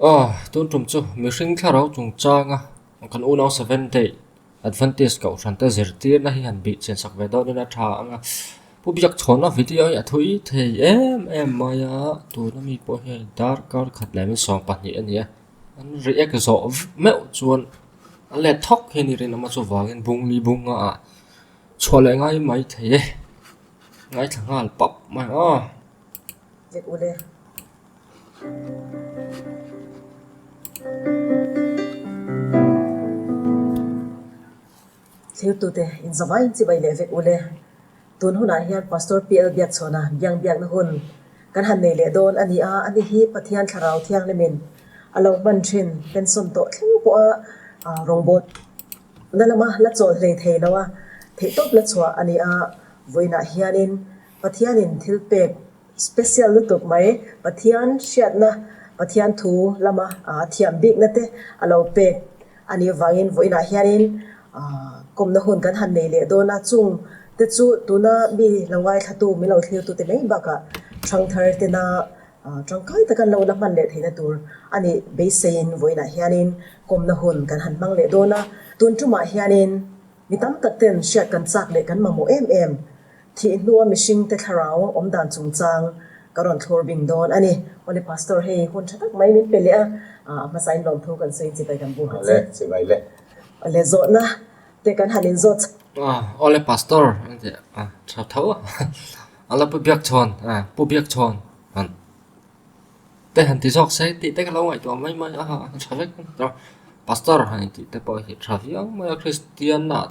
Aw, tun tum chu mihring thlarau chungchanga kan unau Seventh Day Adventist kohhrante zirtirna hi han bih chian sak ve dawnin a tha ang a. Pu Biakchhawna video hi a thui thei em em mai a, tuna mi pawh hian darkar khat leh min 20 a ni a, an react zawh meuh chuan a let thawk hi a ni rinawm a, chuvangin bungli bunga ah chhuah leh ngai mai thei e, ngaithla nghal pap mai aw. Vek ule. Thirtute inzawmaiin chibai leh vek ule. Tun hunah hian Pastor PL Biakchhawna biang biakna hun kan han nei leh dawn a ni a, ani hi Pathian Thlarau Thianghlimin a lo hman thin pension tawh thleng pawha rawngbawlna lama la chawl hlei thei lo a, theihtawp la chhuah a ni a, vawiinah hianin Pathianin thil pek Special lutuk mai, Pathian hriatna, Pathian thu lama thiam bikna te a lo pek a nih avangin vawiinah hianin kawmna hun kan han nei leh dawn a, chung te chu tuna mi lo ngaithlatu, min lo thlirtute mai bakah thangthar tena tangkai taka an lo la hman leh theihna tur a nih beiseiin vawiinah hianin kawmna hun kan han hmang leh dawn a, tun tumah hianin mi tam tak ten hriat kan chak leh kan mamawh em em. Thih hnua mihringte thlarau awm dan chungchang ka rawn thlur bing dawn a ni. Awle Pastor hei hun tha tak mai min pe leh a, a hmasa in lawmthu kan sawi chibai kan bu nghat che. Awle chibai le. Awle zawhna te kan han inzawt. Awle Pastor an ti a, tha tho a. Ala Pu Biakchhawn, Pu Biakchhawn han te han ti zawk se tih te ka lo ngaihtuah mai mai a, a tha vek a. Pastor han intih te pawh hi tha viau mai a, Kristian ah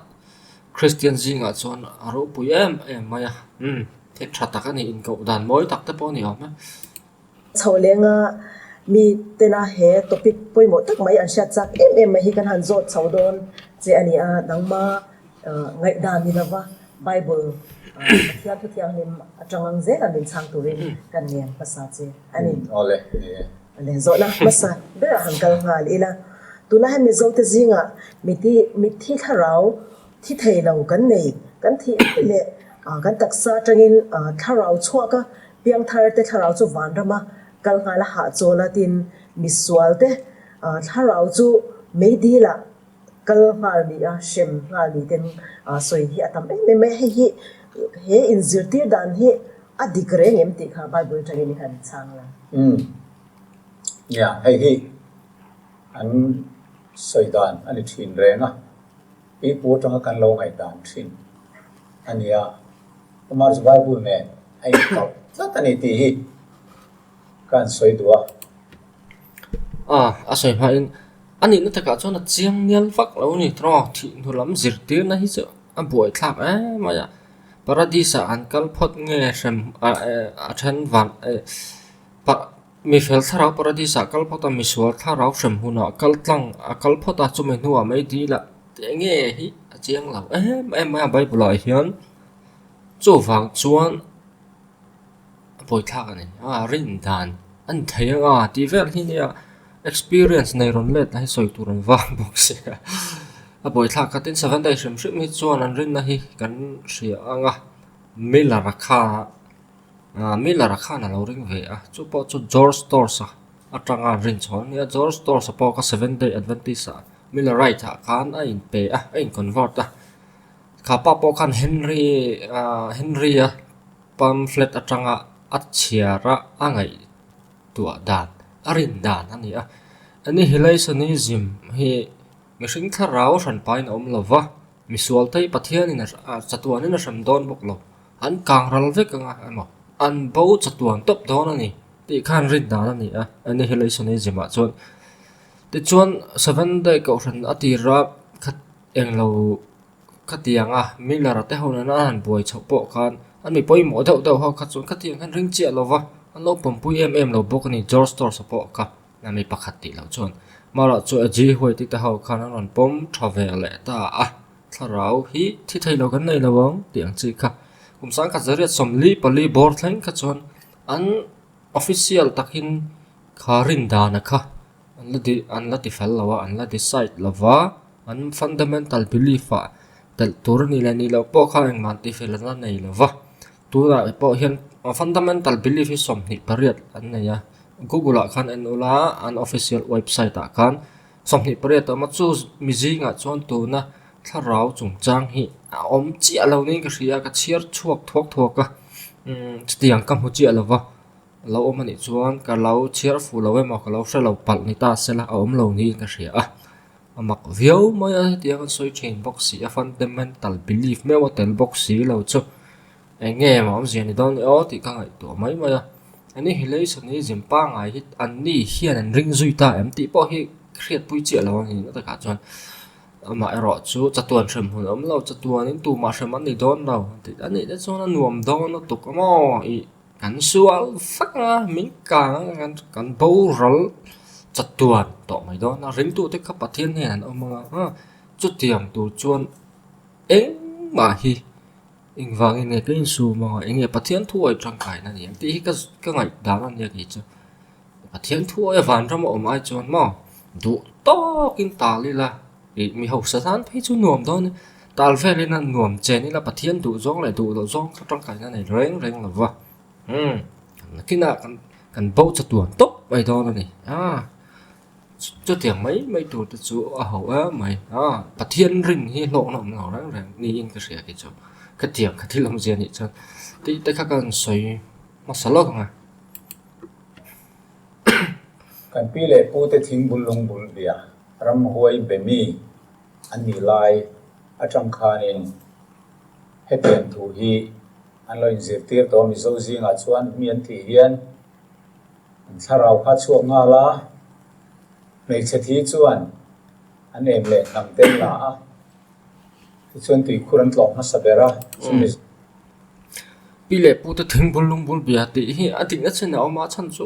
Kristian zingah chuan a ropui em em mai a, umm thil tha tak a ni, inkoh dan mawi tak te pawh a ni awm e. Chho lenga mi tena he topic pawimawh tak mai an hriat chak em em mai hi kan han zawt chho dawn che a ni a, nangma ngaihdan ni lova Bible Pathian thu thianghlim atang ang zela min chhang turin kan ngen hmasa che a ni. Awle, ni e. Leh zawhna hmasa berah han kal nghal ila, tuna hian Mizote zingah miti mitthi thlarau thi thei lo kan nei, kan thih mai leh kan taksa atangin thlarau chhuak a, piangthar te thlarau chu vanrama kal nghal a hahchawl a tin misual te thlarau chu meidilah kal nghal ni a, hrem nghal ni ten sawi hi a tam em em mai a, hei hi he inzirtir dan hi a dik reng em tih kha Bible atangin i han chhang la. Umm nia, hei hi an sawi dan a ni thin reng a, pipu atanga kan lo ngaihdan thin a nia, Kumar chu Bible nen a inkalh tlat a ni tih hi ka han sawi duh a. A, a sawi hmain a nihna takah chuan a chiang nial vak lo a ni tawh, thih hnu lam zirtirna hi chu a buaithlak em mai a, paradise ah an kal phawt nge hrem a then van mi fel thlarau paradise ah kal phawt a misual thlarau hrem hunah kal tlang a kal phawt a chumi hnuah mai dil ah eng nge hi a chiang lo em em mai a bible ah hian chuvang chuan. A buaithlak a ni a rin dan a ni thei ang a tih vel hi nia experience nei rawn let hi sawi tur an vang bawk sia a buaithlak kha tin seven day hrim hrim hi chuan an rinna hi kan hria ang a Miller a kha ah Miller a khan a lo ring ve a chu pawh chu George Storrs a atanga an rin chhuah a nia George Storrs a pawh kha seven day Adventist ah Millerite ah khan a inpe a a in convert a kha pa pawh khan Henry ah Henry a. Pamphlet atanga a chhiar a a ngaihtuah dan, a rin dan a ni a. Annihilationism hi mihring thlarau hran pahin a awm lo va, misual te hi Pathianin a chatuanin a hrem dawn bawk lo, an kang ral vek anga emaw, an bo chatuan tawp dawn a ni tih khan rin dan a ni a, Annihilationism ah chuan. Tichuan Seventh Day Kohhran a tira khat englo. Khatiang a, Miller-a te ho nena an han buai chhoh pawh khan an mi pawimawh deuh deuh ho kha chuan khatiang khan ring chiah lo va, an lo pawmpui em em lo bawk a ni, George Storrs-a pawh kha a mi pakhat tih loh chuan. Mara chu a G Huaiti te ho khan an rawn pawm tha ve leh ta a, thlarau hi thi thei lo kan nei lo ang tih ang chi kha. Kum sangkhat zariat 44 bawr thleng kha chuan an official takin kha rin dana kha an la di an la tifel lo a, an la decide lo va. An fundamental belief ah telh tur a nih leh nih loh pawh kha engmah tihfel an la nei lo va, tunah pawh hian fundamental belief hi 28 an nei a. Google ah khan en ula an official website ah khan 28 a awm a chu mi zingah chuan tuna thlarau chungchang hi a awm chiah lo niin ka hria a ka chhiar chhuak thuak thuak a umm chutiang ka hmu chiah lo va lo awm a nih chuan ka lo chhiar fuh lo emaw ka lo hre lo palh ni ta sela a awm lo niin ka hria a a mak viau mai a hetiang an sawi thin bawk si a fundamental belief meuh a tel bawk si lo chu. Eng nge maw awmzia ni dawn ni aw tih ka ngaihtuah mai mai a, annihilationism pangngai hi an ni hian an ring zui ta em tih pawh hi hriatpui chiah lo a ni na takah chuan amah erawh chu chatuan hrem hun a awm lo, chatuanin tumah hrem an ni dawn lo tih a nih te chuan a nuam dawn lutuk a maw ih kan sual vek a min kang a kan boral chatuan tawh mai dawn a ringtute kha Pathian hnenah an awm anga chutiang tur chuan engmah hi. Engvangin nge ka insum anga eng nge Pathian thu awi tangkaina ni ang tih hi ka ka ngaih dan a nia kei chu. Pathian thu awi vanram a awm ai chuan maw duh tawkin tal ila ih mi hausa tan phei chu nuam dawn a tal velin a nuam chen ila Pathian duh zawng leh duh loh zawng kha tangkaina nei reng reng lo va umm nakinah kan kan bo chatuan tawp mai dawn a ni a. Chutiang mai mai tur te chu a ho em mai a, Pathian rin hi hlawkna awm lo reng reng niin ka hria kei chu khatiang kha thil awmzia anih chuan tih te kha ka rawn sawi hmasa lawk ang a. Kan pi leh pu te thing bul lung bul bia ramhuai be mi an nih lai atang khanin hetiang thu hi an lo inzirtir tawh a Mizo zingah chuan mi an tih hian An thlarau kha chhuak nghal a, hmeichhe thi chuan an em leh hnam te an la a, tichuan tuikhur an tlawh hmasa ber a, chumi. Pi leh pu te thing bul lung bul bia tih hi a dikna chin a awm a, chhan chu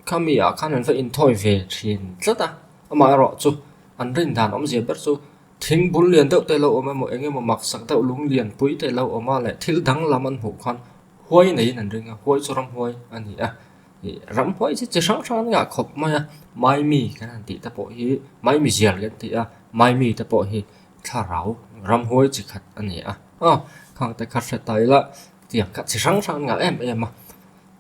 khami ah khan an va inthawi ve thin tlat a, amaherawh chu an rin dan awmzia ber chu thing bul lian deuh te lo awm emaw eng emaw maksak deuh lung lian pui te lo awm a leh thil danglam an hmuh khan Huai neiin an ring a, huai chu ramhuai a ni a, ih ramhuai chu chi hrang hrang an ngah khawp mai a, maimi kan han tih te pawh hi maimi zial kan ti a, maimi te pawh hi thlarau ramhuai chi khat a ni a, aw khang te kha hre ta ila tiang kha chi hrang hrang an ngah em em a,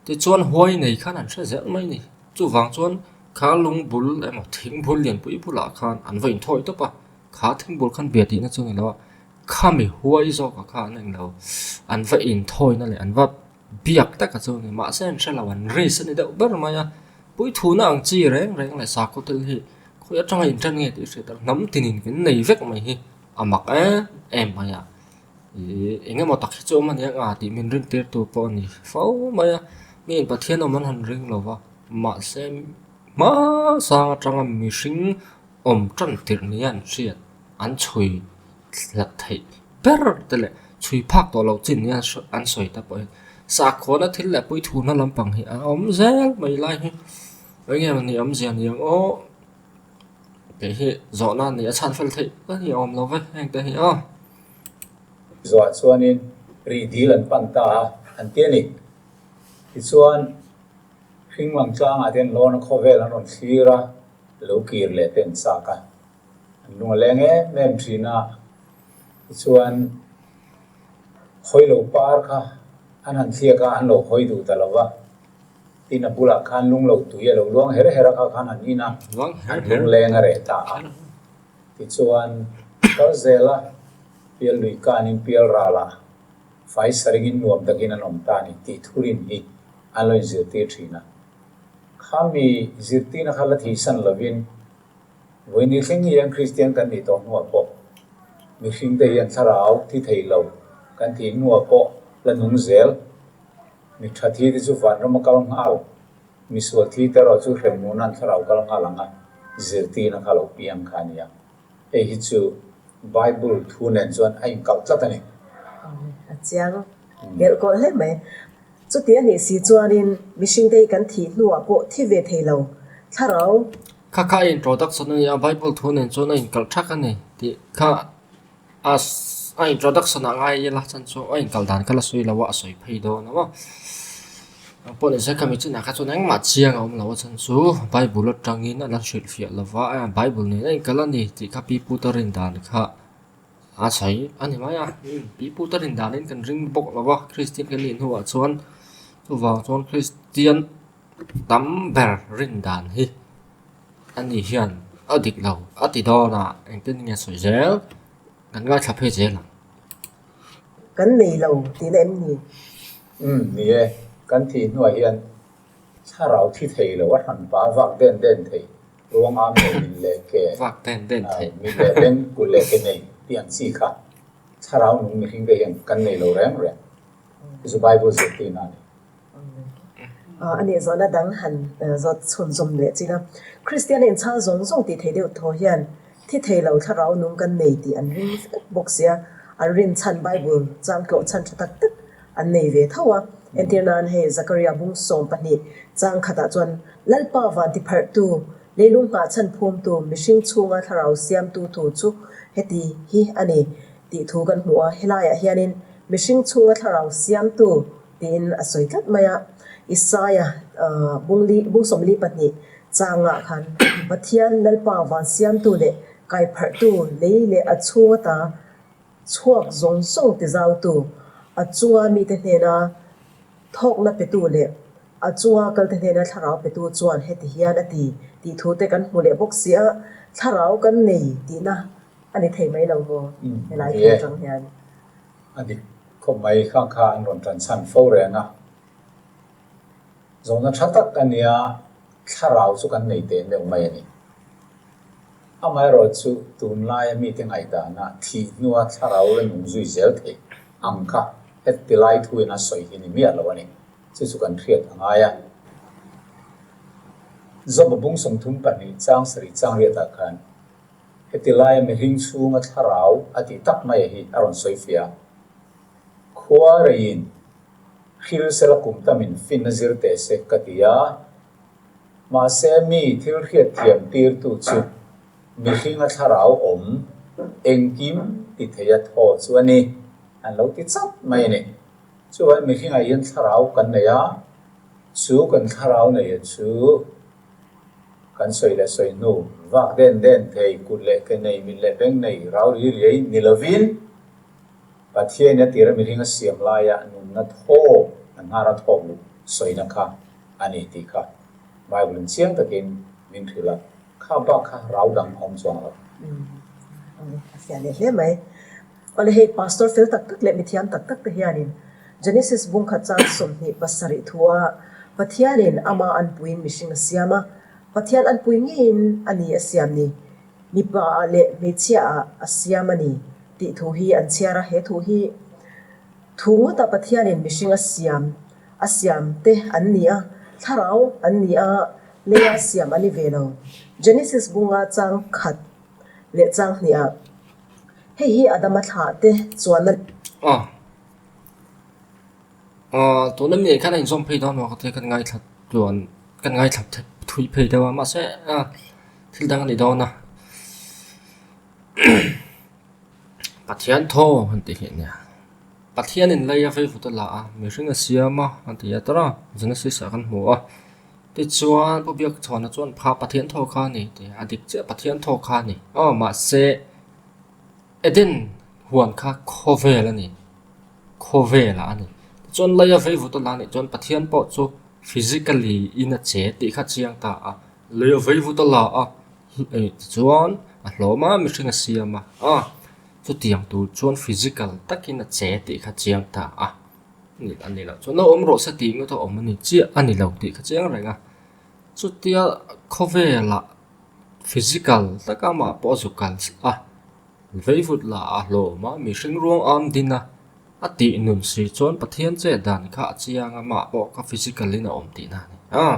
tichuan huai nei khan an hre zel mai a ni, chuvang chuan kha lung bul emaw thing bul lian pui bulah khan an va inthawi tawp a, kha thing bul khan bia tihna chu a ni lo a. Khami huai zawkah kha an englo an va inthawina leh an va biak taka chu a ni. Mahse an hre lo an risk a ni deuh ber mai a. Puithuna ang chi reng reng leh sakhaw thil hi khawi atanga intan nge tih hriat a hnam tinin kan nei vek mai hi a mak em em mai a. Ih eng emaw tak hi chu awm a nia nga tih min rin tir tu pawh a ni fo mai a. Miin Pathian awm an han ring lo va mahse hmasang atanga mihring awm tan tirh nia an hriat. An chhui hlat theih ber te leh chhui phak tawh loh chin nia an sawi ta pawh hi sakhuana thil leh puithuna lampang hi a awm zel mai lai hi eng nge ni awmzia ni ang aw tih hi zawhna a ni a chhan fel theih ka ni awm lo ve heng te hi aw. Zawh chuanin rih dil an pan ta a an ti a ni. Tichuan hringlang tlangah te an lawn a khawvel an rawn thlir a, lo kir leh te an chak a. An lung a leng em em thin a, tichuan hawi lo par kha an han thliak a, an lo hawi duh ta lo va, tin a bulah khan lung lo tui a lo luang her her a kha khan an in a, an lung leng a reh ta a. Tichuan kal zel a, pial lui kanin pial ralah fai saringin nuam takin an awm ta a ni tih thurin hi an lo inzirtir thin a. Khami zirtirna kha la thihsan lovin Vawiin thleng hian Kristian kan nih tawh hnuah pawh mihringte hian thlarau thi thei lo kan thih hnuah pawh la nung zel. Mi tha thi te chu vanram a kal nghal, misual thi te erawh chu hremhmuhna an thlarau kal nghal ang a, zirtirna kha lo piang kha a nia. Hei hi chu Bible thu nen chuan a inkalh tlat a ni. A chiang belh kawlh hle mai. Chuti a nih si chuanin mihringte hi kan thih hnuah pawh thi ve thei lo thlarau. Kha kha a introduction a ni a, Bible thu nen chuan a inkalh thak a ni tih kha a a introduction ah ngai ila chuan chu a inkalh dan kha la sawi lo a, a sawi phei dawn a maw. Ang pawh nise khami chinah kha chuan engmah chiang a awm lo a chhan chu Bible atangin a la hrilhfiah lova, Bible nen a inkalh a ni tih kha pi pu ta rin dan kha. A sawi a ni mai a, pi pu te rin danin kan ring bawk lo va, Kristian kan nih hnuah chuan chuvang chuan Kristian. Tam ber rin dan hi ani hian a dik lo a ti dawn a, engtin nge sawi zel kan ngaithla phei zel ang. Kan nei lo tihna em ni? Umm ni e, kan thih hnuah hian thlarau thi thei lo a hran pah a vak den den thei, ruang am nei min leh ke, Vak den den thei. Mit leh beng kut leh ke nei tih ang chi kha thlarau nung mihring te hian kan nei lo reng reng. Chu chu Bible zirtirna a ni. A nih zawhna dang han zawt chhunzawm leh chin a, Kristian inchhal zawng zawng tih thei deuh thaw hian thi thei lo thlarau nung kan nei tih an ring vek bawk sia, an rin chhan Bible chang tlawh chhan tha tak tak an nei ve tho a. Entir nan hei Zakaria bung 12 chang khatah chuan Lalpa van tipharhtu, leilung nghah chhan phumtu, mihring chhunga thlarau siamtu thu chu heti hi a ni tih thu kan hmu a, helaiah hianin mihring chhunga thlarau siamtu Tiin a sawi tlat mai a. Isaia bungli bung 42 changah khan Pathian Lalpa van siamtu leh kaipharhtu lei leh a chhung ata chhuak zawng zawng tizautu, a chunga mite hnena thawkna petu leh a chunga kalte hnena thlarau petu chuan heti hian a ti tih thute kan hmu leh bawk si a, thlarau kan nei tihna a ni thei mai lo maw helai thu atang hian. A dik khawp mai khang kha an rawn tan chhan fo reng a. Zawhna tha tak a nia, thlarau chu kan nei teh meuh mai a ni. Amaherawhchu tunlaia mite ngaihdana thih hnua thlarau la nung zui zel thei ang kha heti lai thuin a sawi hi ni miah lo a ni. Chu chu kan hriat a ngai a. Job-a bung 32 chang sarih chang riatah khan Heti laia mihring chhunga thlarau a tih tak mai hi a rawn sawi fiah a. Khua reiin hril sela kum tamin fin a zir teh se ka ti a. Mahse mi thil hriat thiam tirtu chu mihringa thlarau awm engkim ti thei a thaw chu a ni an lo ti chat mai a ni. Chuvangin mihringah hian thlarau kan nei a, chu kan thlarau neia chu Kan sawi leh sawi hnu, vak den den thei, kut leh ke nei, mit leh beng nei, rau ri riai ni lovin Pathian a tira mihring a siam laia nunna thawk, a hnara thawk luh sawina kha a ni tih kha Bible in chiang takin min hrilh a, kha bak kha rau dang a awm chuang lo. A fiah leh hle mai. Awle hei Pastor fel tak tak leh mithiam tak tak te hianin Genesis bungkhat chang 27 thua Pathianin ama anpuiin mihring a siam a, Pathian anpui ngeiin a ni a siam ni, mipa ah leh hmeichhia ah a siam a ni tih thu hi an chhiar a, he thu hi thu ngawta Pathianin mihring a siam a siam te an ni a, thlarau an ni a, leia siam a ni ve lo. Genesis bunga chang khat leh chang hnih ah. Hei hi Adama thlah te chuan a. Aw. Aw, tuna mi khan a inzawm phei dawn maw ka tia kan ngaithla tluan kan ngaithla thui phei deuh a mahse a thil dang a ni dawn a Pathian thaw han tih hi a nia Pathianin lei a veivut a la a mihring a siam a a ti a tawrh a Genesis ah kan hmu a tichuan Pu Biakchhawna chuan pha Pathian thaw kha a ni tih a dik chiah Pathian thaw kha a ni aw mahse. Eden huan kha khawvel a ni, khawvelah a ni. Tichuan leia veivut a la nih chuan Pathian pawh chu physically in a che tih kha chiang ta a, leia veivut a la a, tichuan a hlawm a, mihring a siam a, a chutiang tur chuan physical takin a che tih kha chiang ta a. A ni loh chuan lo awm rawh se tih ngawt a awm a ni chiah a ni lo tih kha chiang reng a. Chutia khawvelah. Physical taka amah pawh a zuk kal a, veivut lah a hlawm a, mihring ruang am din a, a tih nun si chuan Pathian chet dan kha a chiang a, amah pawh kha physical in a awm tihna a ni a.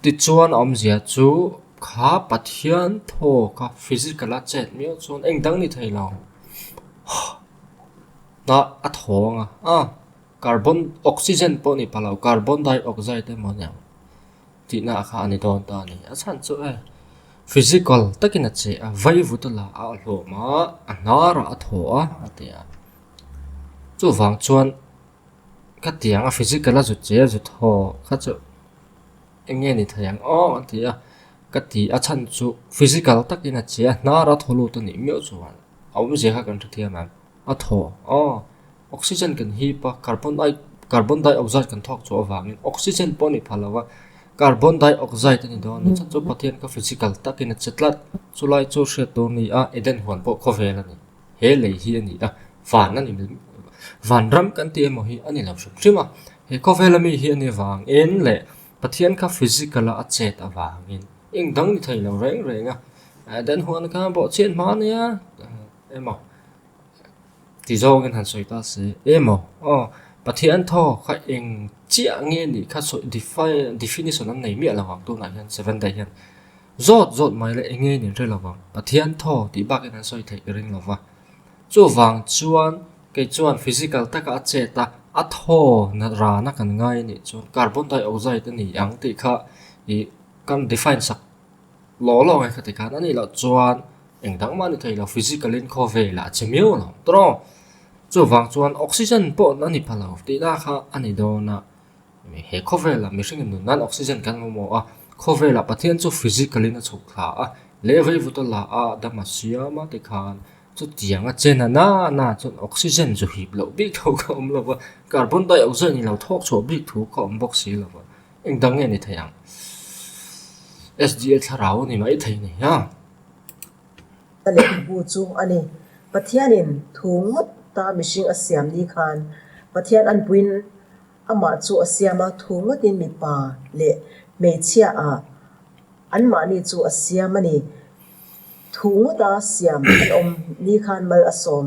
Tichuan a awmzia chu kha Pathian thaw kha physical a chet miau chuan eng dang ni thei lo hnah a thaw ang a, carbon oxygen pawh ni pah lo carbon dioxide emaw a ni ang. Tihna kha a ni dawn ta a ni. A chhan chu e, physical takin a che a, vaivut a la a, a hlawm a, a hnarah a thaw a, a ti a. Chuvang chuan ka tiang a physical a zut che a zut haw kha chu eng nge ni thei ang aw a ti a. Ka ti a chhan chu physical takin a che a, hnara thaw lut a nih miau chuan a awmzia kha kan hrethiam ang. A thaw aw, oxygen kan hip a, carbon. Carbon dioxide kan thawk chhuah avangin oxygen pawh a ni phah lo va, carbon dioxide a ni dawn a ni. Chhan chu Pathian kha physical takin a che tlat. Chulai chu hriat tur a ni a, Eden huan pawh khawvel a ni. He lei hi a ni a, van a ni vanram kan tih emaw hi a ni lo hrim hrim a. He khawvela mi hi a ni avangin leh Pathian kha physical a a chet avangin eng dang ni thei lo reng reng a. Eden huan kha bawhchhiat hma a nia emaw. Ti zawngin han sawi ta se, Emaw, aw, Pathian thaw kha eng chiah nge nih kha sawi define definition an nei miah lo ang tunah hian Seventh Day hian zawt zawt mai leh eng nge nih hre lo ang Pathian thaw tih bakin an sawi theih ka ring lo va. Chuvang chuan kei chuan physical taka a chet a, a thaw na rana kan ngai a nih chuan carbon dioxide a ni ang tih kha ih kan define sak Law law nge khati khan anih loh chuan eng dang mah a ni thei lo physical in khawvel ah a che miau lo tawng. Chuvang chuan oxygen pawh a ni pha lo tihna kha a ni dawn a, he khawvel ah mihring in nun nan oxygen kan mamawh a, khawvel ah Pathian chu physical in a chhuk thla a, leh veivut a la a dam a siam a tikhan chutiang a chen a na na chuan oxygen chu hip loh bik tho kha awm lo va, carbon dioxide in lo thawk chhuah bik thu kha awm bawk si lo va. Eng dang nge ni thei ang? SDA thlarau a ni mai thei ni a. A lehkhabu chu a ni. Pathianin thu ngawt ta mihring a siam ni khan Pathian anpuiin amah chu a siam a, thu ngawtin mipa leh hmeichhia ah anmahni chu a siam a ni. Thu ngawta siam an awm ni khan mal a sawm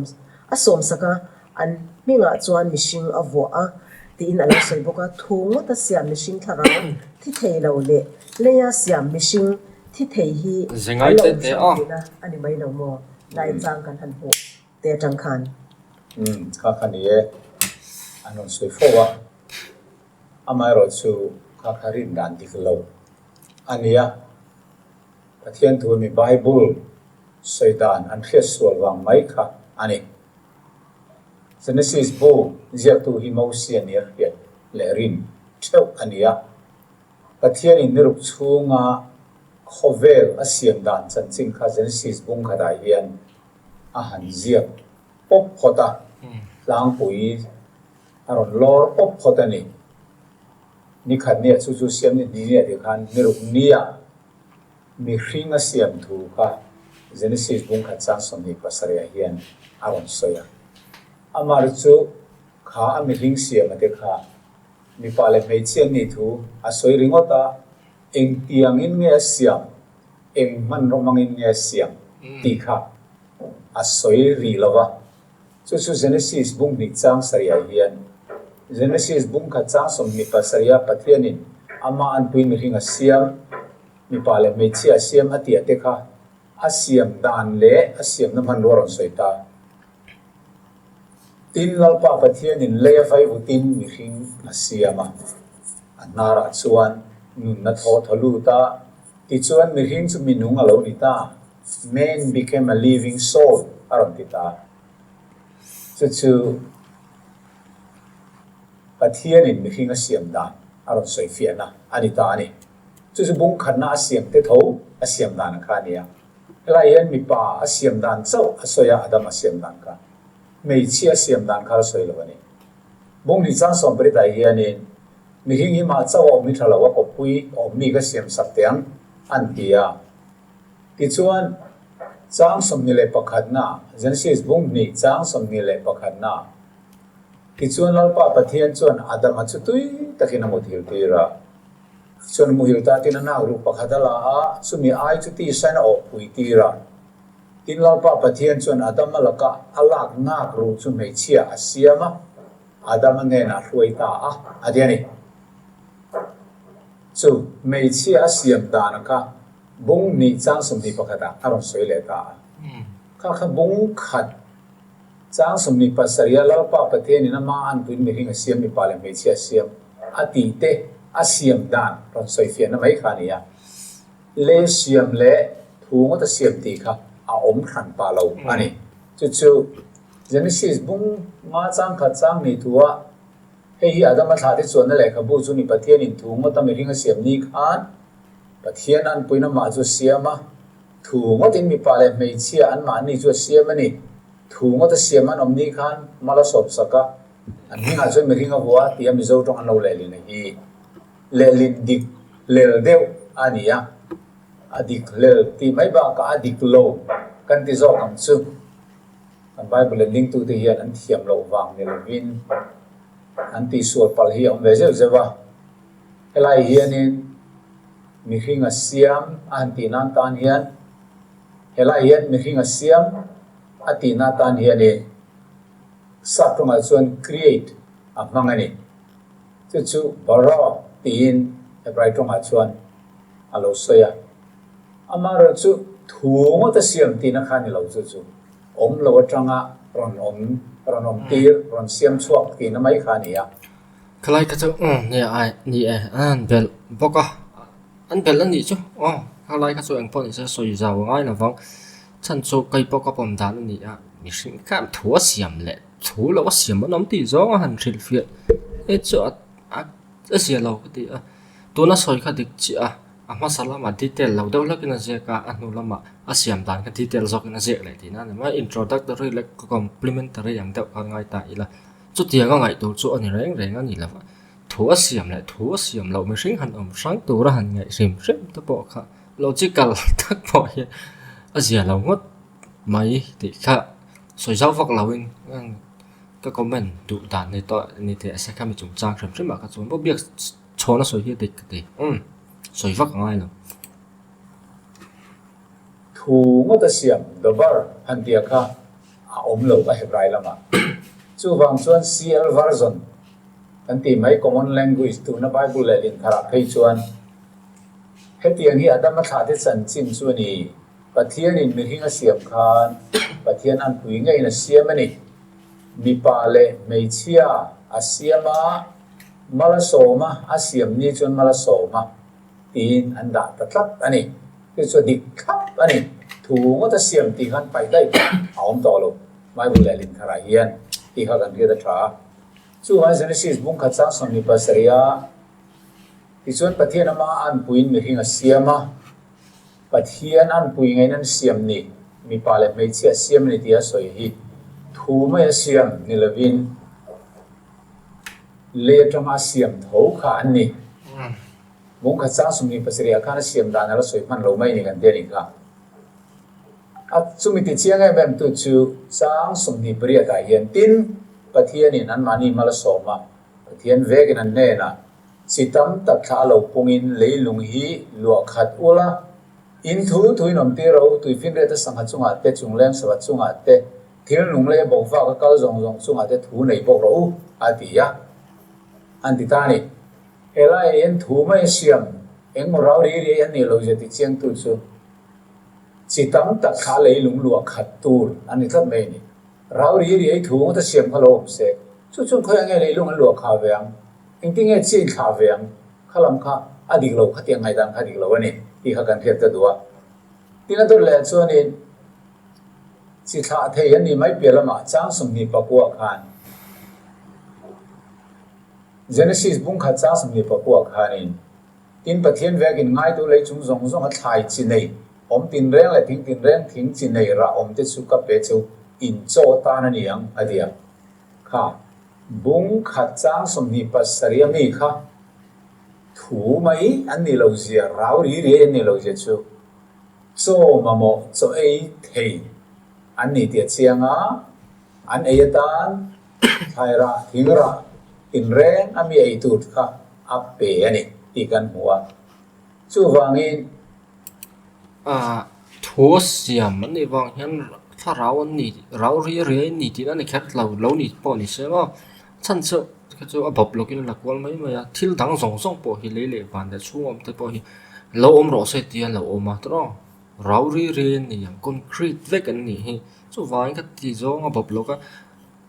a sawmsak a, an hmingah chuan mihring a vuah a tiin a lo sawi bawk a. Thu ngawta siam mihring thlarau thi thei lo leh leia siam mihring thi thei hi an lo awm hrang tihna a ni mai lo maw? Lai chang kan han hmuh te atang khan. Umm, kha kha ni e, an rawn sawi fo a, amaherawhchu kha kha rin dan dik lo a nia. Pathian thu mi Bible sawi dan an hriat sual vang mai kha a ni. Genesis bu ziaktu hi Mosia nia hriat leh rin theuh a ni a. Pathianin ni ruk chhunga khawvel a siam dan chanchin kha Genesis bung khatah hian a han ziak pawp phawt a, tlangpui a rawn lawr pawp phawt a ni. Ni khat nia chu chu siam ni hnih nia tih khan ni ruk nia Mihring a siam thu kha Genesis bung khat chang 27 ah hian a rawn sawi a. Amah chu kha a mihring siama te kha mipa leh hmeichhia an nih thu a sawi ringawt a, engtiangin nge a siam, eng hmanraw hmangin nge a siam tih kha a sawi rih lo va. Chu chu Genesis bung hnih chang sarihah hian Genesis bung khat chang 27 a Pathianin amah anpui mihring a siam, mipa leh hmeichhia a siam a tih te kha a siam dan leh a siamna hmanrua rawn sawi ta. Tin, Lalpa Pathianin lei a vaivutin mihring a siam a, a hnarah chuan nunna thaw thaw lut a, tichuan mihring chu minung a lo ni ta. Man became a living soul a rawn ti ta. Chu chu Pathianin mihring a siam dan a rawn sawi fiahna a ni ta a ni. Chu chu bung khatna a siam te tho a siam dan kha a ni a. Helai hian mipa a siam dan chauh a sawi a, Adam a siam dan kha. Hmeichhia a siam dan kha a sawi lo a ni. Bung hnih chang sawmparitah hianin mihring hi mah chauh a awm hi tha lo a kawppui awmmi ka siam sak teh ang an ti a. Tichuan, chang 21na, Genesis bung hnih chang 21na, Tichuan Lalpa Pathian chuan Adama chu tui takin a muthil tir a. Chuan muhil ta tin a nak ruh pakhat a la a, chumi ai chu tisain a awhpui tir a. Tin Lalpa Pathian chuan Adama laka a lak nak ruh chu hmeichhia a siam a, Adama hnenah a hruai ta a, a ti a ni. Chu hmeichhia a siam dana kha Bung hnih chang 21 ah a rawn sawi leh ta a. Kha kha bung khat chang 27 a Lalpa Pathianin ama anpuiin mihring a siam, mipa leh hmeichhia a siam a tih te a siam dan rawn sawi fiahna mai kha a ni a. Le siam leh thu ngawt a siam tih kha a awm hran pah lo a ni. Chu chu Genesis bung nga chang khat chang hnih thu ah hei hi Adama thlah te chuanna lehkhabu chu ni Pathianin thu ngawt a mihring a siam ni khan Pathian anpuina mah chu a siam a, thu ngawtin mipa leh hmeichhia anmahni chu a siam a ni. Thu ngawt a siam an awm ni khan mal a sawp sak a. An hmingah chuan mihring a hua tia Mizo tawng an lo lehlin a hi lehlin dik hlel deuh a ni a, a dik hlel tih mai bakah a dik lo kan ti zawk ang chu. Kan Bible lehlingtute hian an thiam loh vang ni lovin an tihsual palh hi a awm ve zeuh zeuh a. Helai hianin mihring a siam a han tih nan tan hian helai hian mihring a siam a tihna atan hianin sap tawngah chuan create a hmang a ni. Chu chu bara tiin Hebrai tawngah chuan a lo sawi a. Amaherawhchu thu ngawt a siam tihna kha a ni lo, chu chu awm lo atanga rawn awm, rawn awm tir, rawn siam chhuak tihna mai kha a ni a. Khalai kha chu nia ai ni e an belh bawk a, an belh a nih chu aw khalai kha chu engpawh nise sawi zau a ngai lovang chhan chu kei pawh ka pawm dan a ni a mihring khan thu a siam leh thu lo a siam an awm tih zawng a han hrilhfiah e chu a a zia lo ka ti a tuna sawi kha dik chiah a a hmasa lamah detail lo deuh hlakin a ziak a a hnu lamah a siam dan kha detail zawkin a ziak leh tihna a ni mai introductory leh complimentary ang deuh khan ngai ta ila. Chutiang a ngaih tur chu a ni reng reng a ni lo va, thu a siam leh thu a siam loh mihring han awm hrang tura han ngaih hrim hrim te pawh kha logical tak pawh hian a zia lo ngawt mai tih kha sawi zau vak loin ka comment duh dan ni tawh ni teh a se kha mi chungchang hrim hrim ah kha chuan pawh biak chhawn a sawi hi a dik ka ti umm sawi vak a ngai lo. Thu ngawt a siam dabar han tia kha a awm lo a Hebrai lamah. Chuvang chuan CL version kan tih mai common language tuna Bible lehlin tharah phei chuan hetiang hi Adama thlahte chanchin chu a ni. Pathianin mihring a siam khan Pathian anpui ngeiin a siam a ni. Mipa leh hmeichhia a siam a, mal a sawm a, a siam ni chuan mal a sawm a tiin an dah ta tlat a ni. Chu chu a dik thlap a ni. Thu ngawt a siam tih khan paih daih a awm tawh lo. Bible leh lintharah hian tih kha kan hriat a tha a. Chuvangin Genesis bung khat chang 27 a tichuan Pathian ama a anpuiin mihring a siam a, Pathian anpui ngeiin an siam ni, mipa leh hmeichhia a siam a ni tih a sawi hi thu mai a siam ni lovin lei atanga a siam tho kha an ni. Bungkhat chang 27 ah khan a siam dan a la sawi hman lo mai ni kan ti a nih kha. A chumi ti chiang em em tu chu chang 28 ah hian tin Pathianin anmahni mal a sawm a, Pathian vekin an hnenah chi tam tak thla a lo pungin leilung hi luah khat ul a, in thu thuin awm tir ro, tuifinriat a sangha chungah te, chungleng sava chungah te, thil nung leh bawkvak a kal zawng zawng chungah te thu nei bawk rawh u, a ti a, an ti ta a ni. Helai hian thu mai a siam, engmaw rau ri riai an nih lo zia ti chiangtu chu chi tam tak kha leilung luah khat tur a ni tlat mai a ni. Rau ri riai thu ngawt a siam kha lo awm se, chu chuan khawiah nge leilung an luah kha ve ang, engtin nge chi inthlah ve ang, kha lam kha a dik lo khatiang ngaihdan kha a dik lo a ni tih kha kan hriat ta duh a. Tin a dawt leh chuanin chi thlah thei an nih mai piah lamah chang 29 khan, Genesis bung khat chang 24 khanin, Tin Pathian vekin ngaitu lei chung zawng zawng a thlai chi nei, awm tinreng leh thing tinreng thing chi nei rah awm te chu ka pe chu in chaw atan a ni ang, a ti a. Kha bung khat chang 27 a mi kha thu mai an nih lo zia, rau ri riai an nih lo zia chu chaw mamawh chaw ei thei an ni tih a chiang a, an ei atan Thlai rah, thing rah tinreng a mi ei tur kha a pe a ni tih kan hmu a. Chuvangin. Ah, thu a siam an nih vang hian thlarau an ni, rau ri riai an ni tih a ni kher lo, lo ni pawh ni se maw. Chhan chu kha chu a bawp lawkin a la kual mai mai a, thil dang zawng zawng pawh hi lei leh van leh chhung awm te pawh hi lo awm rawh se tia lo awm a tawrh aw. Rau ri riai an ni ang, concrete vek an nih hi. Chuvangin ka ti zawng a bawp lawk a.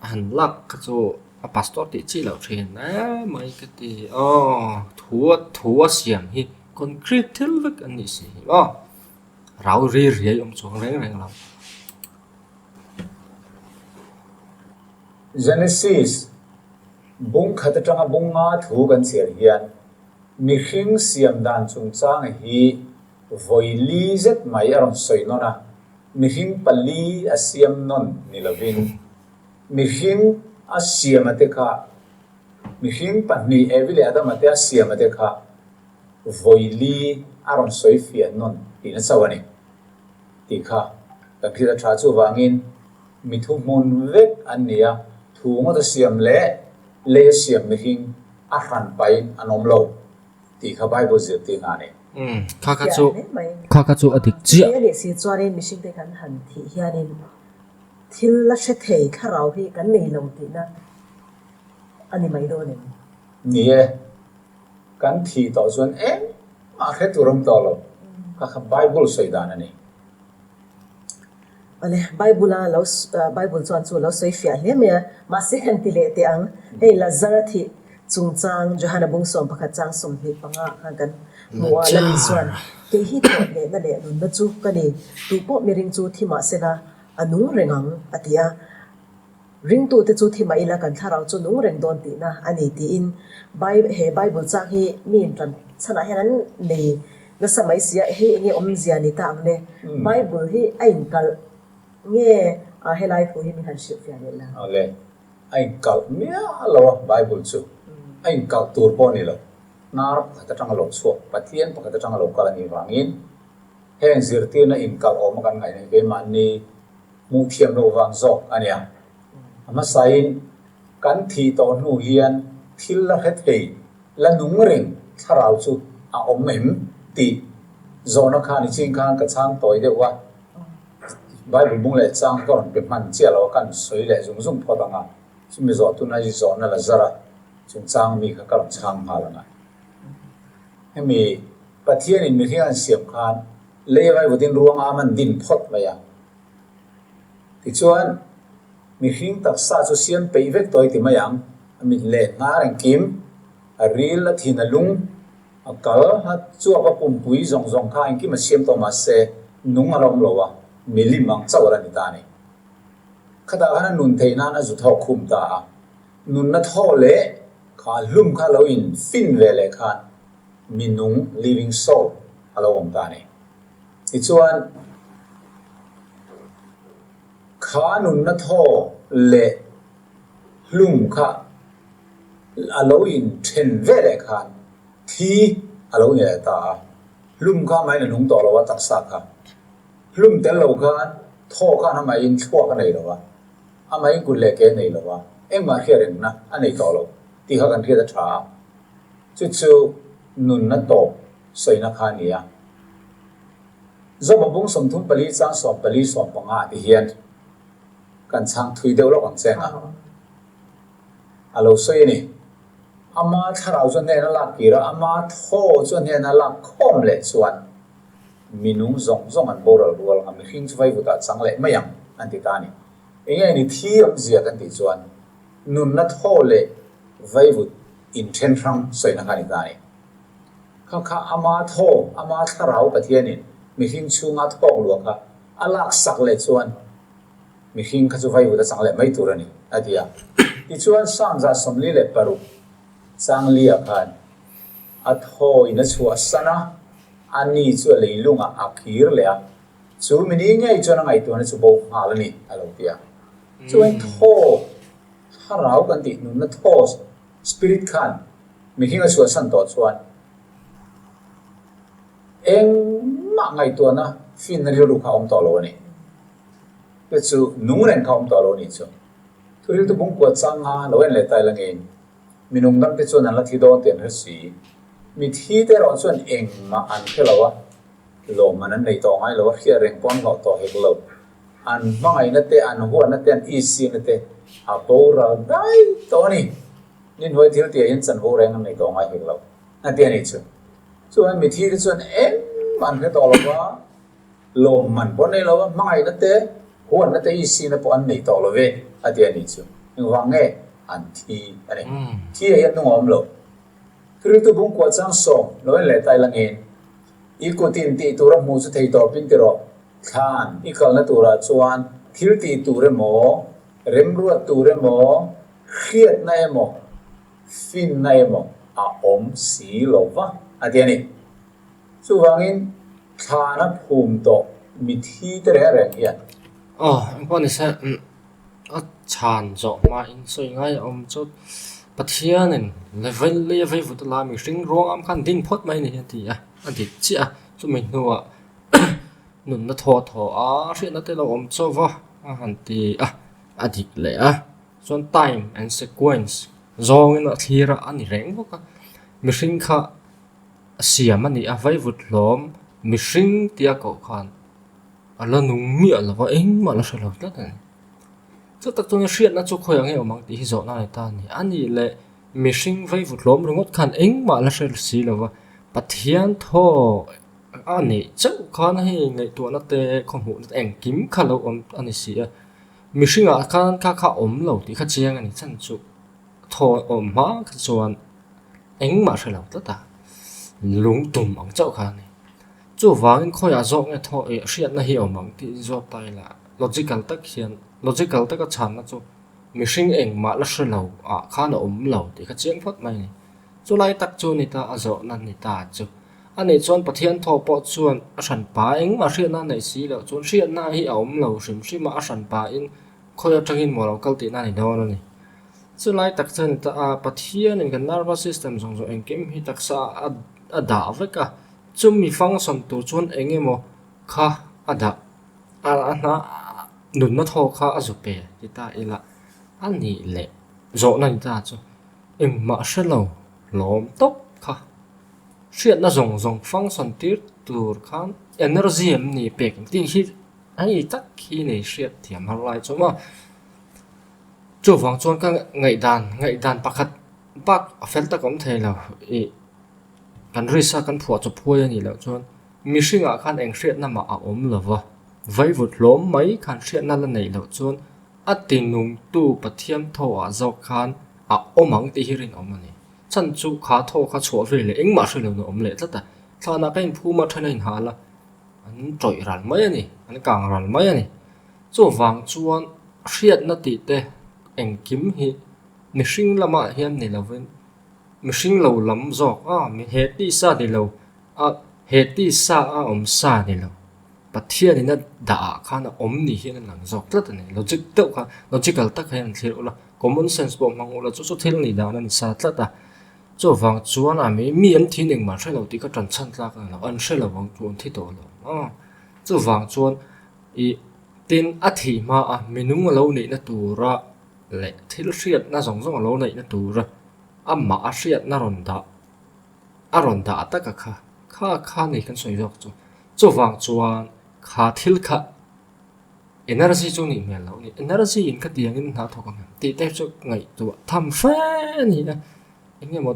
Han lak kha chu a pastor tih chi loh thin e mai ka ti aw thu a thu a siam hi concrete thil vek an nih si hi aw rau ri riai awm chuang reng reng lo. Genesis bung khat atanga bung nga thu kan chhiar hian mihring siam dan chungchang hi vawi li zet mai a rawn sawi nawn a. Mihring pali a siam nawn ni lovin mihring A siama te kha mihring pahnih Evi leh Adama te a siama te kha vawili a rawn sawi fiah nawn tihna chauh a ni tih kha kan hriat a tha. Chuvangin mi thuhmun vek an ni a, thu ngawt a siam leh lei a siam mihring a hran pahin an awm lo tih kha Bible zirtirna a ni. Umm, kha kha chu kha kha chu a dik chiah. Thih a nih si chuanin mihringte kan han thih hianin Thil la hre thei thlarau hi kan nei lo tihna a ni mai dawn em? Ni e, kan thih tawh chuan engmah hre tur awm tawh lo, kha kha Bible sawi dan a ni. Awle, Bible a lo Bible chuan chu lo sawi fiah hle mai a, mahse kan ti leh teh ang, hei Lazara thih chungchang Johana bung 11 chang 25 ah khan kan hmu a, Lali chuan, Kei hi thawhlehna leh nunna chu ka ni, tupawh miring chu thi mahsela A nung reng ang, a ti a. Ringtute chu thi mah ila kan thlarau chu nung reng dawn tihna a ni tiin he Bible chang hi mi intan chhanah hian an nei nasa mai si a, hei enge awmzia ni ta ang le? Bible hi a inkalh nge helai thu hi min han hrilhfiah leh la? Awle, a inkalh miah lo a Bible chu a inkalh tur pawh a ni lo. Hnar pakhat atanga lo chhuak, Pathian pakhat atanga lo kal a nih vangin Heng zirtirna inkalh awma kan ngaihna hi keimahni hmuh thiam loh vang zawk a nia. A hmasain kan thih tawh hnu hian thil la hre thei, la nung reng thlarau chu a awm em tih zawhna khan i ching khan ka chhang tawi deuh a. Bible bung leh chang ka rawn pe hman chiah lo a, kan sawi leh zung zung phawt ang a, chumi zawh tuna i zawhna la zar a, chungchang mi kha ka rawn chhang nghal ang a. Hemi Pathianin mihring an siam khan lei vaivutin ruang am an din phawt mai a. Tichuan, mihring taksa chu siam peih vek tawh i ti mai ang, a mit leh hnar engkim, a ril, a thin, a lung, a kal, a chuap, a pumpui zawng zawng kha engkim a siam tawh mahse nung a la awm lo a, milim ang chauh a la ni ta a ni. Khatah khan a nun theih nan a zu thawk khum ta a, nunna thaw leh kha hlum kha lo in fin ve leh khan mi nung, living soul, a lo awm ta a ni. Tichuan, kha nunna thaw leh hlum kha a lo in then ve leh khan thi a lo ni leh ta a, hlum kha amahin a nung tawh lo a taksa kha. Hlum tel lo khan thaw khan amahin thluak a nei lo a. Amahin kut leh ke a nei lo a, engmah hriat rengna a nei tawh lo tih kha kan hriat a tha a. Chu chu nunna tawp sawina kha a ni a. Zawma bung 34 chang 14 15 ah ti hian kan chhang thui deuh lawk ang che ang a. A lo sawi a ni. Ama thlarau chu a hnena lak kir a, ama thaw chu a hnena lak khawm leh chuan Mi nung zawng zawng an boral rual ang a, mihring chu vaivutah chang leh mai ang, an ti ta a ni. Enge ni thi awmzia kan tih chuan nunna thaw leh vaivut inthen hrang sawina kha a ni ta a ni. Kha kha ama thaw, ama thlarau Pathianin mihring chhunga thawk lua kha a laksak leh chuan mihring kha chu vaivut a chang leh mai tur a ni, a ti a. Tichuan Psalm 46 Changlia khan a thaw in a chhuahsan a, A ni chu a leilungah a kir leh a, chu mi ni ngei chuan a ngaihtuahna chu bo nghal a ni, a lo ti a. Chuan thaw, thlarau kan tih nunna thaw, spirit, khan mihring a chhuahsan tawh chuan engmah ngaihtuahna finna rilru kha a awm tawh lo a ni. Chu chu nung reng kha a awm tawh lo a nih chu. Thuriltu bungkua changa lo en leh ta ila ngeiin Mi nungdam te chuan an la thi dawn tih an hre si. Mi thi te erawh chuan engmah an hre lo a, lawmman an nei tawh ngai lo a, hriat reng pawh an hlawh tawh hek lo. An hmangaihna te, an huatna te, an isina te a boral dai tawh a ni. Ni hnuai thil tihah hian chanvo reng an nei tawh ngai hek lo. A ti a nih chu. Chuan mi thi te chuan engmah an hre tawh lo va. Lawmman pawh nei lo a, hmangaihna te, huatna te, isina pawh an nei tawh lo ve, a ti a nih chu. Engvang nge an thi a ni? Thi ah hian nung a awm lo. Riltu bungkua chang sawm lo en leh ta ila ngin, I kutin tih tur a hmuh chu thei tawpin ti rawh. Thlan i kalna turah chuan thil tih tur emaw, remruat tur emaw, hriatna emaw, finna emaw a awm si lo va, a ti a ni. Chuvangin thlana phum tawh mithi te reng reng hian. Aw, engpawh ni se. A chhan zawh hmain sawi ngai a awm chu Pathianin level lei a veivut a la mihring ruangam khan din phawt mai a ni a ti a, a dik chiah a. Chumi hnuah nunna thaw thaw a hriatna te lo awm chauh va a han ti a, a dik leh a. Chuan time and sequence zawngin a thlir a, a ni reng bawk a. Mihring kha siam a ni a, vaivut hlawm mihring tia koh khan a la nung miah lo va, engmah la hre lo tlat a ni. Chutak chuan hriatna chu khawiah nge awm ang tih hi zawhna a ni ta a ni. A nih leh mihring vaivut hlawm ringawt khan engmah la hre si lo va, Pathian thaw a neih chauh khan hei ngaihtuahna te khawhmuhna te engkim kha lo awm a ni si a. Mihringah khan kha kha awm lo tih kha chiang a ni chhan chu thaw awm hma kha chuan engmah hre lo tlat a, lungtum ang chauh kha a ni. Chuvangin khawiah zawk nge thaw ih hriatna hi awm ang tih zawk ta ila logical tak hian logical taka chhanna chu mihring engmah la hre lo ah khan a awm lo tih kha chiang phawt mai a ni. Chulai tak chu ni ta a zawhna ni ta chu. A nih chuan Pathian thaw pawh chuan a hranpa engmah hriatna a neih si loh chuan hriatna hi a awm lo hrim hrim a, a hranpa in khawi atangin maw lo kal tihna a ni dawn a ni. Chulai tak chu a ni ta a, Pathianin kan nervous system zawng zawng engkim hi taksa ah a dah vek a, Chumi function tur chuan eng emaw kha a dah a hna nunna thaw kha a zu pe ti ta ila a nih leh zawhna ni ta chu engmah hre lo lawm tawp kha hriatna zawng zawng function tir tur khan energy em ni pek ang tih hi hei tak hi nei hriat thiam har lai chu maw chuvang chuan ka ngaihdan ngaihdan pakhat bak a fel tak a awm thei lo ih. Kan risa kan phuah chawp huai a nih loh chuan mihringah khan eng hriatna mah a awm lo va, vaivut hlawm mai khan hriatna la neih loh chuan a tinungtu Pathian thawhah zawk khan a awm ang tih hi rinawm a ni. Chhan chu kha thaw kha chhuah ve leh engmah hre lo na awm leh tlat a, thlanah ka inphum a then a inhal a, an tawih ral mai a ni, an kang ral mai a ni. Chuvang chuan hriatna tih te engkim hi mihring lamah hian ni lovin, Mihring lo lam zawk a, mi he tisa ni lo a, he tisa a awm sa ni lo. Pathianin a dah ah khan a awm ni hian a lang zawk tlat a ni. Logic deuh kha, logical tak hian an thlir ula, common sense pawh hmang ula, chu chu thil nih dan a ni sa tlat a. Chuvang chuan a mi, mi an thin engmah hre lo tih kha tan chhan tlak a ni lo, an hre lo ang chu an thi tawh lo a. Chuvang chuan ih tin a thih hma a minung a lo nihna tura leh thil hriatna zawng zawng a lo neihna tura amah a hriatna rawn dah a rawn dah tak a kha kha kha ni kan sawi zawk chu chuvang chuan kha thil kha energy chu nih hmel loh a ni energy in khatiang in hna thawk ang em tih te chu ngaihtuah tham fe a ni a eng emaw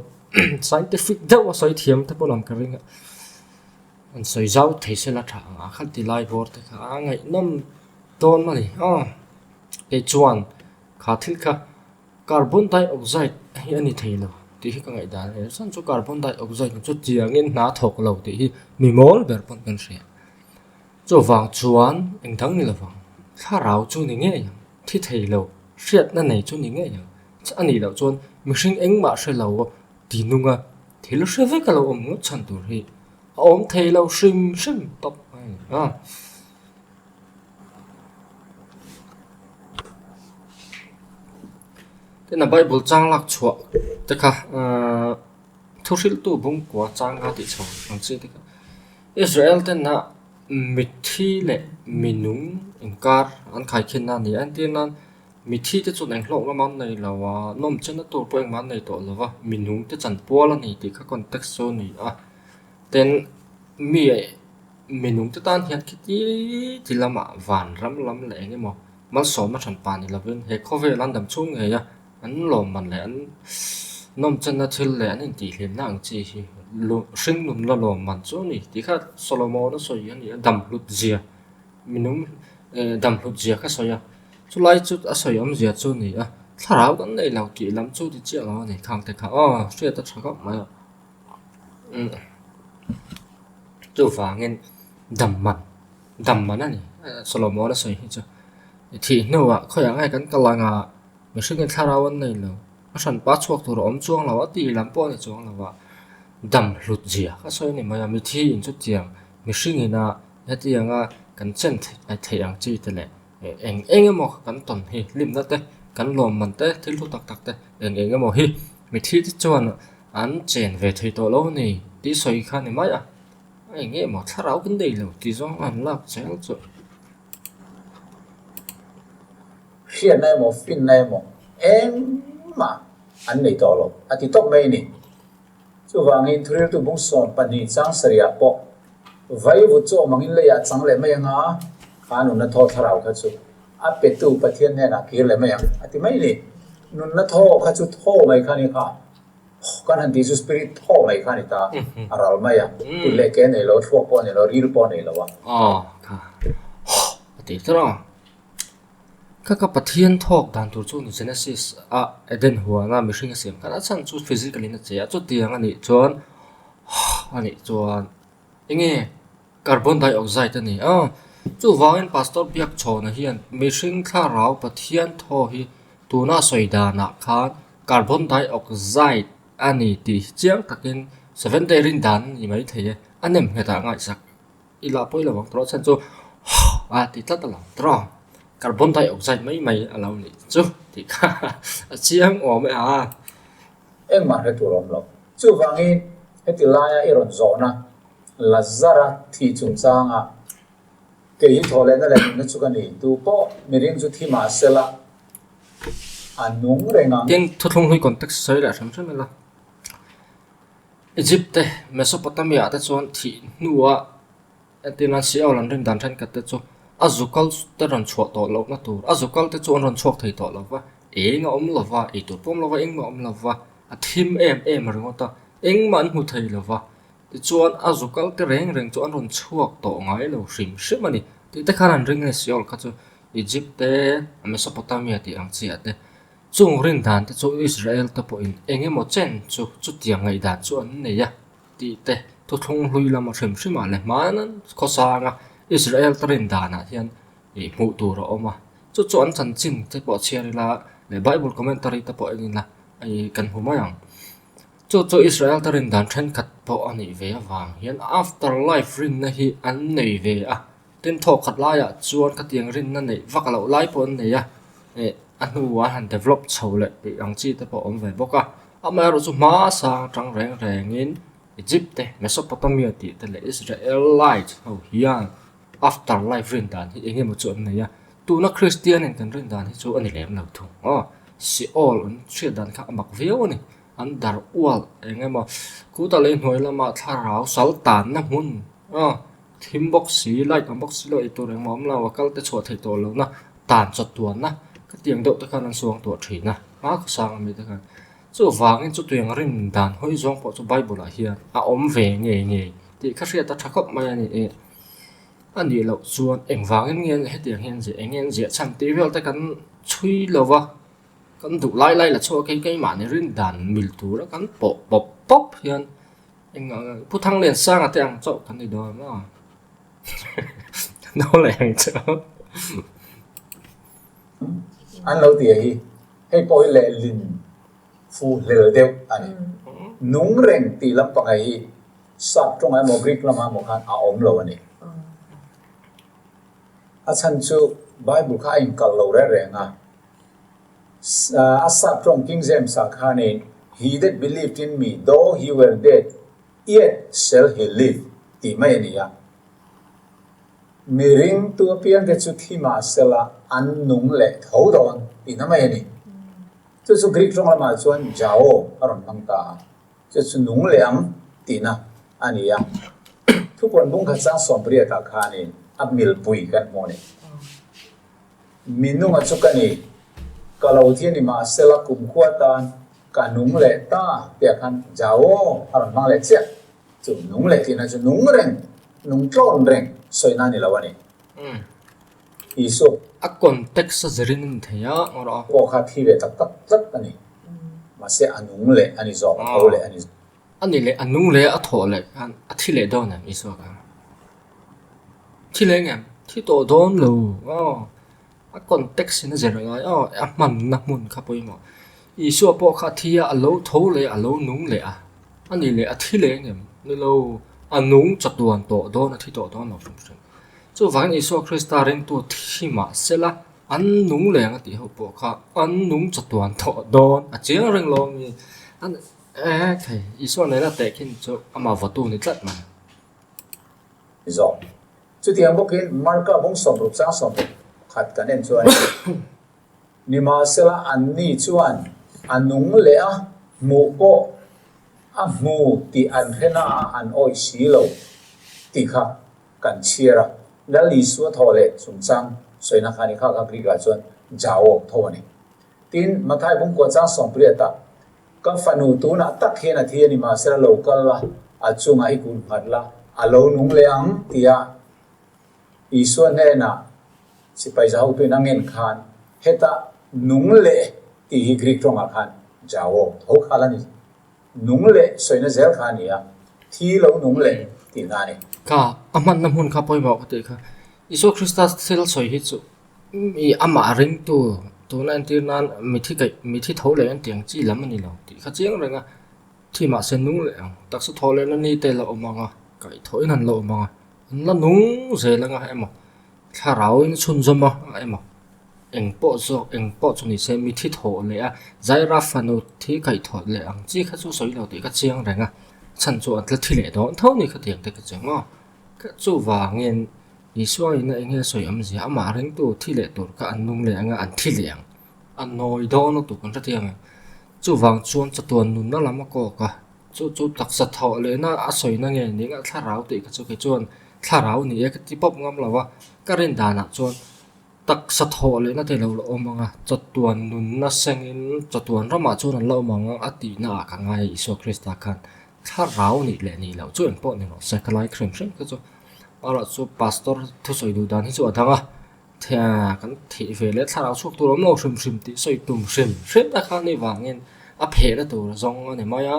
scientific deuh a sawi thiam te pawh lang ka ring a an sawi zau thei se la tha ang a kha ti lai bawr te kha a ngaihnawm dawn a ni aw kei chuan kha thil kha. Carbon dioxide hi a ni thei lo tih hi ka ngaihdan a ni. Chuan chu carbon dioxide chu chiangin hna thawk lo tih hi mi mawl ber pawn kan hria. Chuvang chuan eng dang ni lovang, thlarau chu ni ngei ang, thi thei lo, hriatna nei chu ni ngei ang. A nih loh chuan mihring engmah hre lo ti nunga thil hre vek a lo awm ngawt chhan tur hi a awm thei lo hrim hrim tawp mai a ni a. Tin a bible chang lak chhuah te kha ahh thu hrilhtu bungkua chang kha tih chho ang chi te kha Israel ten a mitthi leh minung inkar an khaikhin a ni a entir nan mitthi te chuan eng hlawk lam an nei lo a nawm chena tur pawh engmah an nei tawh lo va minung te chanpual a ni tih kha context chu a ni a tin mi. Minung te tan hian khiti ti lamah van ram lam leh eng emaw malsawmna hran pa ni lovin he khawvel an dam chhung ngei a, an lawmman leh an nawmchenna thil leh an intihhlimna ang chi hi hring nun la lawmman chu a ni tih kha Solomon a sawi a ni a, dam hlut zia minung dam hlut zia kha sawi a, chulai chu a sawi awmzia chu a ni a, thlarau kan nei lo tih lam chu ti chiah lo a ni khang te kha aw hriat a tha khawp mai a. Chuvangin dam man dam man a ni Solomon a sawi hi chu thih hnuah khawiah nge kan kal ang a mihringin thlarau an nei lo a hranpa chhuak tur a awm chuang lo a tih lam pawh a ni chuang lo a dam hlut zia ka sawi a ni mai a mithiin chutiang mihringin a hetianga kan chen theih ang chi te leh. Eng eng emaw kan tawn hi hlimna te, kan lawmman te, thil thu tak tak te eng eng emaw hi mithi te chuan an chen ve thei tawh lo a ni tih sawi kha a ni mai a. Eng nge maw thlarau kan nei lo tih zawng an lak zel chu. Hriatna emaw finna emaw engmah an nei tawh lo a ti tawp mai a ni. Chuvangin thuriltu bung 12 chang sarihah pawh vaivut chu awm angin leiah chang leh mai anga kha nunna thaw thlarau kha chu a petu Pathian hnenah kir leh mai ang a ti mai ni. Nunna thaw kha chu thaw mai kha ni kha. Kan han tih chu spirit thaw mai kha a ni ta, a ral mai a, kut leh ke a nei lo, thluak pawh a nei lo, ril pawh a nei lo a. Aw kha a ti tlat a, kha ka Pathian thawk dan tur chu ni Genesis a Eden huana mihring a siam khan a chhan chu physical in a che a, chutiang a nih chuan a nih chuan enge Carbon dioxide a ni a, chuvangin Pastor Biakchhawna hian mihring thlarau Pathian thaw hi tuna sawi danah khan carbon dioxide a ni tih hi chiang takin Seventh Day rin dan a ni mai thei e, a nem nghetah ngaihsak i lah pawi lo ang tawh chhan chu a ti tlat a lo tawh carbon dioxide mai mai a lo nih chu tih kha a chiang awm e a. Engmah hre tur awm lo. Chuvangin heti laia i rawn zawhna Lazara thih chungchanga kei hi thawh lehna leh nunna chu ka ni, tu pawh miring chu thi mah sela a nung reng ang. Tin, thuthlung hlui context sawi leh hrim hrim ila, Egypt te, Mesopotamia ah te chuan thih hnuah entirnan Sheol an rin dan thenkhat te chu a zukal te rawn chhuah tawh lohna tur, a zukal te chu an rawn chhuak thei tawh lo va, eng a awm lo va, eitur pawh a awm lo va, engmah a awm lo va, a thim em em ringawt a, engmah an hmu thei lo va. Tichuan, a zukal te reng reng chu an rawn chhuak tawh ngai lo hrim hrim a ni. Tih te khan an ring a ni, Seol kha chu Egypt te, Mesopotamia tih ang chiah te. Chung rin dan te chu Israel te pawhin eng emaw chen chu chutiang ngaihdan chu an nei a tih te thuthlung hlui lama hrim hrimah leh hmana khawsanga Israel te rin danah hian ih hmuh tur a awm a. Chu chu an chanchin te pawh chhiar ila leh Bible commentary te pawh en ila ih kan hmu mai ang. Chu chu Israel te rin dan thenkhat pawh a nih ve avang hian after life rinna hi an nei ve a, tin thawkhat laiah chuan khatiang rinna neih vak loh lai pawh an nei a, eh a hnuah an han develop chho leh tih ang chi te pawh a awm ve bawk a. Amaherawhchu chu hma sang atang reng rengin Egypt te, Mesopotamia tih te leh Israelite ho hian after life rin dan hi eng emaw chu an nei a, tuna Kristian in kan rin dan hi chu a ni lem lo thung aw, Seol an hriat dan kha a mak viau a ni. An dar ual eng emaw khuta lei hnuai lama thlarau sal tanna hmun a thim bawk si light awm bawk si lo eitur engmah awm lo a kal te chhuah theih tawh lohna tan chawt tuanna ka tiang deuh te khan an suang tuah thin a hma khawsang ami te khan chuvangin chutiang rin dan hawi zawng pawh chu bible ah hian a awm ve ngei ngei tih kha hriat a tha khawp mai a ni e a nih loh chuan engvangin nge hetiang hian ziah eng nge an ziah chhan tih vel te kan chhui lo va. Kan duh lai lai la chhuak hi keimahni rin dan mil tura kan pawh pawp pawp hian eng Pu Thangliansanga te ang chauh kan ni dawn a no leh ang chu. An lo ti a hi, hei pawh hi lehlin fuh hlel deuh a ni. Nung reng tih lampang hi sap tawngah emaw Greek lamah emaw khan a awm lo a ni. A chhan chu Bible kha a inkalh lo reng reng a. A sap tawng King James-ah khanin, He that believed in me, though he were dead, yet shall he live tih mai a ni a. Mi ringtu apiangte chu thi mah sela an nung leh tho dawn tihna mai a ni. Chu chu Greek tawng lamah chuan jao a rawn hmang ta a. Chu chu nung leh ang tihna a ni a. Thupuan bung khat sang 80 ah khanin a milpui kan hmu a ni. Mi nunga chu ka ni, ka lo thi a ni mahsela kumkhua tan ka nung leh ta tih ah khan Jao a rawn hmang leh chiah. Chu nung leh tihna chu nung reng, nung tlawn reng sawina a ni lo a ni. Isua. A context a zirin a ni thei a, ngaw rawh a. Pawh kha thi ve tak tak tlat a ni. Mahse a nung leh a ni zawk, a tho leh a ni. A ni leh a nung leh a thawh leh khan a thi leh dawn em Isua kha? Thi leh ngem? Thi tawh dawn lo aw. A context in a zir ngai aw, a hmanna hmun kha pawimawh. Isua pawh kha a thi a, a lo tho leh a, a lo nung leh a. A ni leh a thi leh ngem? Ni lo, a nung chatuan tawh dawn, a thi tawh dawn lo hrim hrim. Chuvangin Isua Krista ringtu thi mah sela an nung leng a tih ho pawh kha an nung chatuan tawh dawn a chiang reng lo ami? An e thei Isua nena tehkhin chu amah vawtu ni tlat mai. Zawk. Chutiang bawkin Marka bung 60 chang 61 kan en chuan Nimahsela anni chuan a nung leh a hmuh pawh a hmu tih an hre na a an awih si lo tih kha kan chhiar a, Lal Isua thaw leh chungchang sawina kha a ni kha kha Greek ah chuan Jao tho a ni. Tin, Mathai bungkua chang 80 ah, Ka fanu tunah tak hian a thi a ni mahsela lo kal la, a chungah i kut nghat la, a lo nung leh ang tia Isua hnenah sipai za hotuin a ngen khan heta nung leh tih hi Greek tawngah khan Jao tho kha la ni. Nung leh sawina zel kha a ni a, thi lo nung leh tihna a ni. Kha a hmanna hmun kha pawimawh ka tih kha. Isua Krista thil sawi hi chu i amah ringtu tuna entir nan mithi kaih mithi tho leh an tiang chi lam a ni lo tih kha chiang reng a, thi mahse nung leh ang taksa thaw lehna ni te la awm ang a, kaihthawhin an la awm ang a, an la nung zel ang a emaw thlarauin chhunzawm a emaw. Eng pawh zawk, eng pawh chu ni se, mithi thawh leh a, Zaira fanu thi kaih thawh leh ang chi kha chu sawi lo tih ka chiang reng a, chhan chu an tla thi leh dawn tho ni khatiang te ka chiang maw? Ka chuvangin Isua in a eng nge sawi awmzia, amah ringtu thi leh tur kha an nung leh ang a, an thi leh ang, a nawi dawn lutuk an hrethiam ang. Chuvang chuan chatuan nunna lam a kawk a, chu chu taksa thawh lehna a sawina nge ning a thlarau tih kha chu kei chuan thlarau ni e ka ti pawp ngam lo a, ka rin danah chuan Taksa thawh lehna te lo la awm ang a, chatuan nunna sengin chatuan ramah chuan an la awm ang a tihna ah ka ngai a Isua Krista khan thlarau nih leh nih loh chu eng pawh ni rawh se ka lai hrim hrim kha chu erawh chu pastor thusawi duh dan hi chu a dang a kan theih ve leh thlarau chhuak tur awm lo hrim hrim tih sawi tum hrim hrim te kha ni vangin a phehna tur zawng a ni mai a.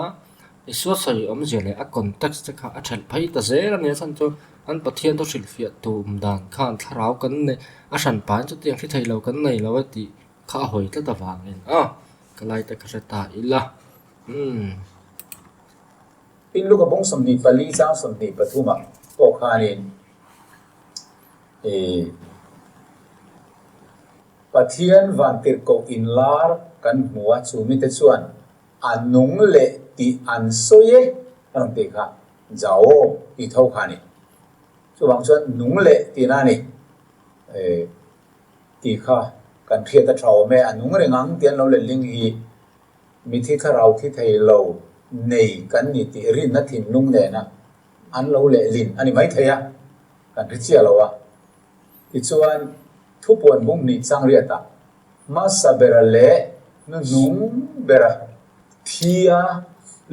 Isua sawi awmzia leh a context te kha a thelh phei ta zel a nia chhan chu an Pathian thu hrilhfiah tum dan khan thlarau kan nei a hran pahin chutiang hre thei lo kan nei lo e tih kha a hawi tlat avangin a ka lai te ka hre ta ila umm. Tin Luka bung 24 chang 23 ah pawh khanin ih Pathian vantirhkoh inlar kan hmu a chu mite chuan A nung leh tih an sawi e a rawn tih kha Jao tih tho kha a ni. Chuvang chuan nung leh tihna a ni tih kha kan hriat a tha awm e. A nung reng ang tih an lo letling hi mithi thlarau thi thei lo nei kan ni tih rinna thinlung nena an lo lehlin a ni maithei a, kan hre chiah lo a. Tichuan thupuan bung hnih changriatah Hmasa bera leh hnuhnung bera thi a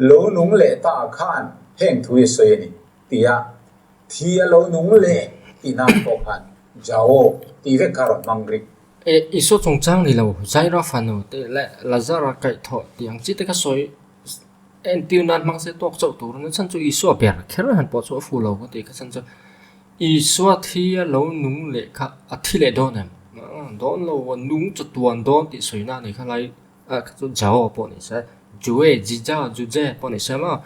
lo nung leh ta khan heng thu hi a sawi a ni, tia thi a lo nung leh tih nan pawh khan Jao tih vek kha a rawn hmang rik. E, Isua chungchang ni lo, Jaira fanu te leh Lazara kaihthawh tih ang chi te kha sawi entir nan hmang se tawk chauh tur a ni. Chhan chu Isua ber kher han pawh chu a fu lo ka tih kha chhan chu Isua thi a lo nung leh kha a thi leh dawn em? Dawn lo, a nung chatuan dawn tih sawi na a ni kha lai ah kha chu Jao pawh ni se, Jue, Jija, Juje pawh ni se maw?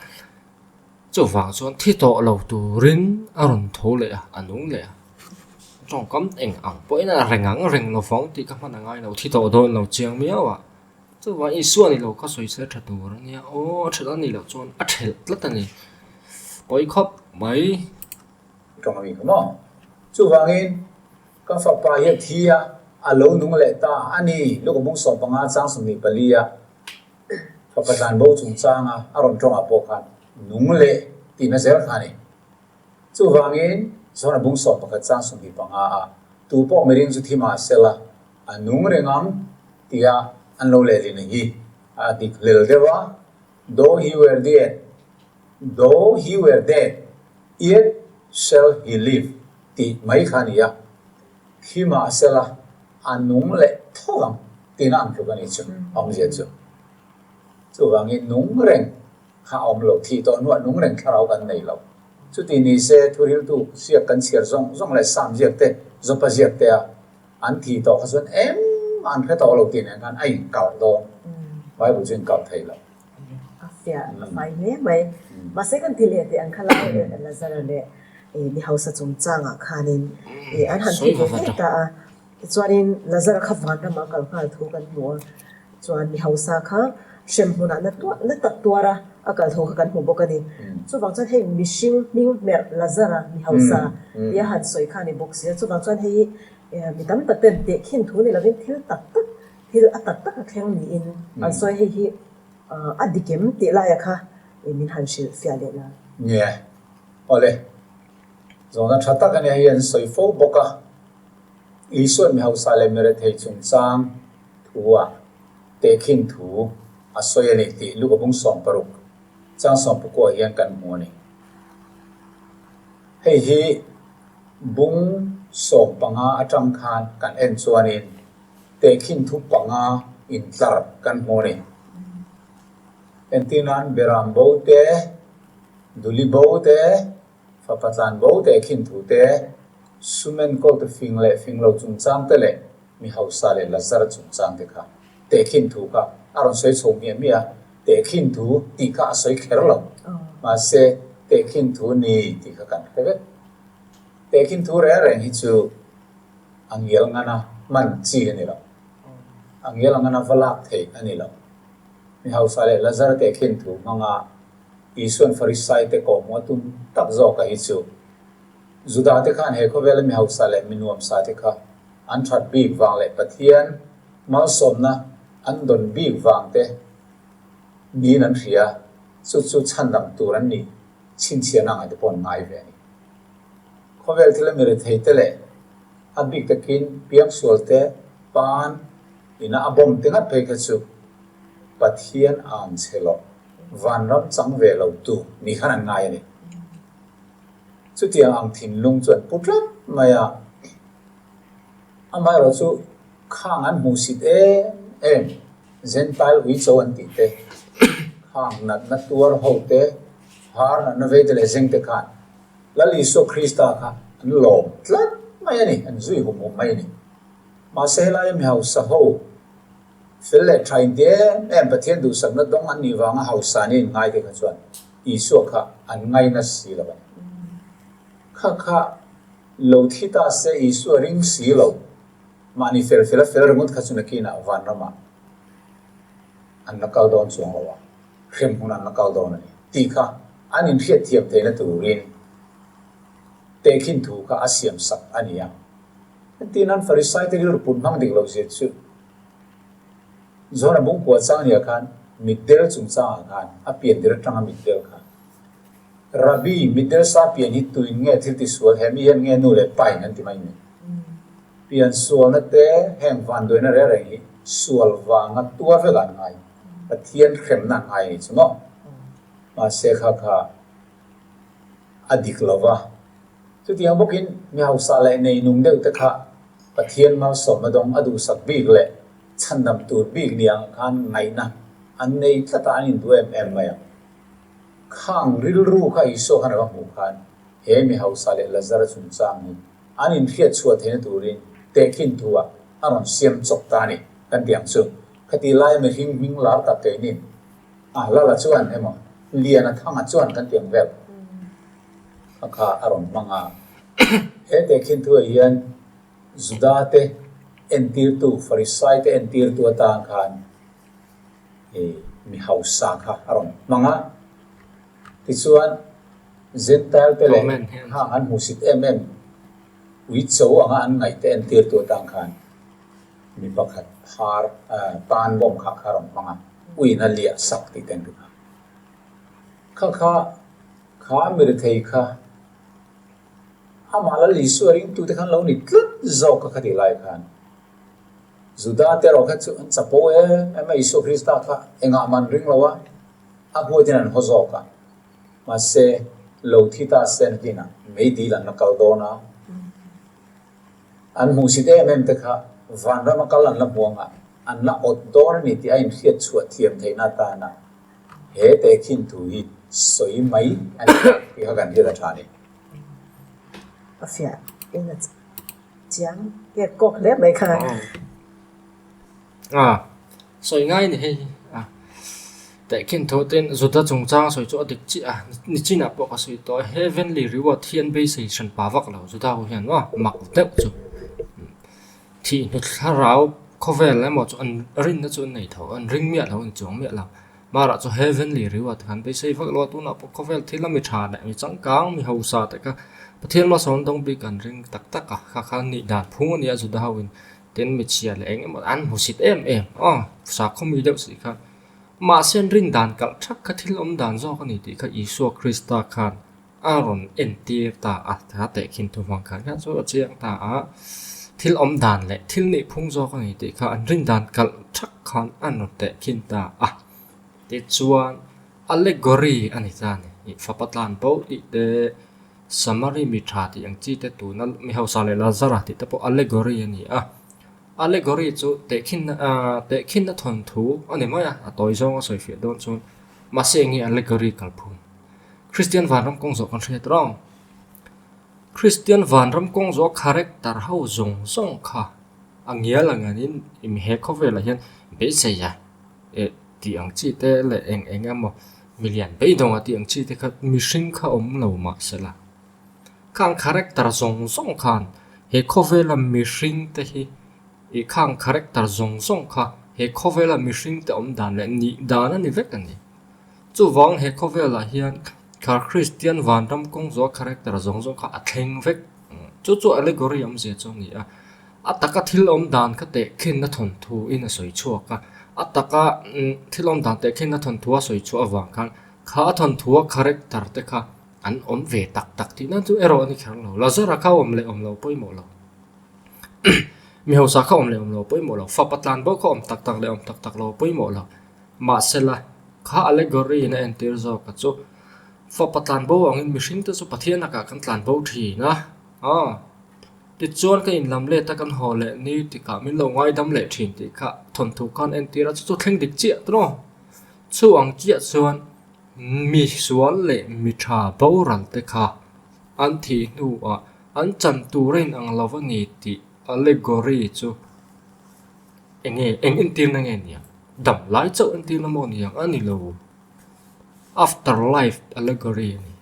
Chuvang chuan thi tawh lo turin a rawn tho leh a, a nung leh a. Tawngkam eng ang pawhin a reng ang reng lo vang tih ka hman a ngai lo, thi tawh dawn lo chiang miau a. Chuvang Isua ni lo kha sawi se tha tur a nia, aw a thelh a nih loh chuan a thelh tlat a ni. Pawi khawp mai. Tawng a mi kha maw? Chuvangin, ka fapa hi a thi a, a lo nung leh ta a ni. Luka bung 15 chang 24 a fapa tlanbo chungchanga a rawn tawngah pawh khan nung leh tihna zel kha a ni. Chuvangin, John-a bung 11 chang 25 a tu pawh miring chu thi mah sela a nung reng ang tia an lo lehlin hi a dik hlel deuh a, Though he were dead, though he were dead, Yet shall he live tih mai kha a ni a, thi mahsela a nung leh tho ang tihna ang tluk a ni chu awmzia chu. Chuvangin nung reng kha a awm lo, thih tawh hnuah nung reng thlarau kan nei lo. Chuti ni se thuriltu ziak kan chhiar zawng zawng leh Sam ziak te, Jopa ziak te a an thih tawh kha chuan engmah an hre tawh lo tih nen khan a inkalh dawn, Bible chu inkalh thei lo. A fiah a fai hle mai. Mahse kan ti leh teh ang kha lai Lazara leh mi hausa chungchangah khanin Ih an han thi ve ve ta a. Tichuanin Lazara kha vanramah a kal nghal thu kan hmu a, chuan mi hausa kha hrem hmunah na tuah na tak tuara a kal thu kha kan hmu bawk a ni. Chuvang chuan hei mihring hming hmerh Lazara mi hausa tia han sawi kha a ni bawk si a. Chuvang chuan hei hi mi tam tak ten tehkhin thu ni lovin thil tak tak, thil a tak tak a thleng niin an sawi. Hei hi a dik em tih laia kha min han hrilh fiah leh la. Nia, awle. Zawhna tha tak a nia hei an sawi fo bawk a. Isua'n mi hausa leh mi rethei chungchang thu-ah tehkhin thu a sawi a ni tih Luka bung 16 chang 19 hian kan hmu a ni. Hei hi bung 15 atang khan kan en chuanin tehkhin thu panga intlar kan hmu a ni. Entirnan Beram bo te, Duli bo te, Fapa tlan bo te khin thu te, sum enkawltu fing leh fing lo chungchang te leh mi hausa leh Lazara chungchang te kha tehkhin thu kha a rawn sawi chho miah miah a, tehkhin thu tih kha a sawi kher lo. Mahse, tehkhin thu ni tih kha kan hre vek. Tehkhin thu reng reng hi chu a ngial ngana hman chi a ni lo. A ngial ngana va lak theih a ni lo. Mi hausa leh Lazara tehkhin thu hmanga Isua'n Farisaite kawhhmuh a tum tak zawk a hi chu Judate khan he khawvela mi hausa leh mi nuamsate kha an that bik vang leh Pathian malsawmna an dawn bik vang te niin an hria, chu chu chhandam tur an nih chhinchhiahna angah te pawh an ngai ve a ni. Khawvel thila mi retheite leh a bik takin piangsualte pan ina a bawm te ngat phei kha chu Pathian ang che loh. Vanram chang ve lo tu ni khan an ngai a ni. Chutiang ang thinlung chu an pu tlat mai a, amaherawh chu khang an hmuhsit em em, Gentile uicho an tih te, khang natna tuar ho te, har natna vei te leh zeng te khan Lal Isua Krista kha an lawm tlat mai a ni, an zui hum hum mai a ni. Mahse helaia mi hausa ho Fel leh tha inti em em Pathian duhsakna dawng an nih vanga hausa an inngai te kha chuan Isua kha an ngaina si lo a ni. Kha kha lo thi ta se Isua ring si lo, mahni fel fel a fel ringawt kha chu nakinah vanramah an la kal dawn chuang lo a, hrem hunah an la kal dawn a ni tih kha an inhriat thiam theihna turin tehkhin thu kha a siamsak a ni a. Hetiang an Farisaite rilru put hmang dik loh zia chu Zawna bungkua chang nia khan mitdel chungchangah khan a pian tir atanga mitdel kha Rabbi, mitdel sa pian hi tuin nge thil tisual he mi hian nge nu leh pa in an ti mai ni? Pian sualna te heng vanduaina reng reng hi sual vanga tuar vek ah an ngai, Pathian hremna an ngai a ni chu maw? Mahse kha kha a dik lova. Chutiang bawkin mi hausa leh neinung deuh te kha Pathian malsawmna dawng a duhsak bik leh chhandam tur bik ni ang khan ngaihna an nei tlat a, an induh em em mai ang. Khang rilru kha Isua khan a va hmuh khan he mi hausa leh Lazara chungchang hi an inhriat chhuah theihna turin tehkhin thu-ah a rawn siam chawp ta a ni kan ti ang chu. Khati laia mihring hming lar tak keinin a Lala chuan emaw Liana Thanga chuan kan ti ang vel. A kha a rawn hmang a. He tehkhin thuah hian Juda-te entirtu, Farisai-te entirtu atan khan mi hausa kha a rawn hmang a. Tichuan, Gentile-te leh hang an hmuhsit em em uicho anga an ngaihte entirtu atan khan mi pakhat phar tan bawm kha kha a rawn hmang a, uiin a liah sak tih te an ti kha. Kha kha Kha mirethei kha amah Lal Isua ringtute khan lo ni tlat zawk a khatih lai khan Juda te erawh kha chu an chapo em em a, Isua Krista kha engah mah an ring lo a, a huatin an haw zawk a. Mahse, lo thi ta se nakinah meidil an la kal dawn a, an hmuhsit em em te kha vanrama kal an la hmu anga an la awt dawn a ni tih a inhriat chhuah thiam theihna atana He tehkhin thu hi sawi mai a ni lo tih kha kan hriat a tha a ni. A fiah in a chiang kek kawk hle mai kha. A sawi ngai ni hei hi a. Tehkhin thu ten Juda chungchang sawi chu a dik chiah a, nichinah pawh ka sawi tawh a, heavenly reward hi an beisei hran pa vak lo Juda ho hian maw mak deuh chu thih hnu thlarau khawvel emaw chu an rinna chu an nei tho an ring miah lo an chuang miah lo marah chu heavenly reward kha an beisei vak lo a tunah pawh khawvel thil a mi tha leh mi changkang mi hausa te kha Pathian hmasawn dawng bik an ring tak tak a kha kha nih dan phung a nia Juda ho in tin mi chhia leh eng emaw an hmusit em em aw sakhaw mi deuh si kha. Mahse an rin dan kalh thak kha thil awm dan zawk a ni tih kha Isua Krista khan a rawn entir ta a, ta tehkhin thu hmang khan khan chu a chiang ta a, thil awm dan leh thil nih phung zawk a ni tih kha an rin dan kalh thak khan an rawn tehkhin ta a. Tichuan allegory a ni ta a ni, ih fapa tlan bo tih te, Samari mi tha tih ang chi te tuna mi hausa leh Lazara tih te pawh allegory a ni a. Allegory chu tehkhinna aah tehkhinna thawnthu a ni mai a, a tawi zawng a sawi fiah dawn chuan mahse eng nge allegory kalphung? Kristian vanram kawng zawh kan hriat rang. Kristian vanram kawng zawh a character ho zawng zawng kha a ngial ang angin he khawvelah hian beisei a eh tih ang chi te leh eng eng emaw milian beidawng a tih ang chi te kha mihring kha awm lo mahsela. Khang character zawng zawng khan he khawvela mihring te hi ih khang character zawng zawng kha he khawvela mihring te awm dan leh nih dan a ni vek a ni. Chuvang he khawvelah hian kha Kristian vanram kawng zawh character zawng zawng kha a thleng vek. Chu chu allegory awmzia chu a ni a. A taka thil awm dan kha tehkhinna thawnthu in a sawi chhuak a. A taka thil awm dan tehkhinna thawnthu a sawi chhuah avang khan kha a thawnthua character te kha An awm ve tak tak tih nan chu erawh a ni kher lo. Lazara kha awm leh awm lo pawimawh lo. Mi hausa kha awm leh awm lo pawimawh lo. Fapa tlan bo kha awm tak tak leh awm tak tak lo pawimawh lo. Mahsela, kha allegory in a entir zawk a chu fapa tlan bo angin mihring te chu Pathian lakah kan tlan bo thin a. Aw. Tichuan ka inlam let a kan haw leh ni tikah min lo ngaidam leh thin tih kha thawnthu khan entir a chu chu thleng dik chiah tawh. Chu ang chiah chuan Mi sual leh mi tha boral te kha an thih hnuah an chan tur a inang lo a ni tih allegory chu eng nge eng entirna nge ni ang? Dam lai chauh entirna maw ni ang? A ni lo. Afterlife allegory a ni.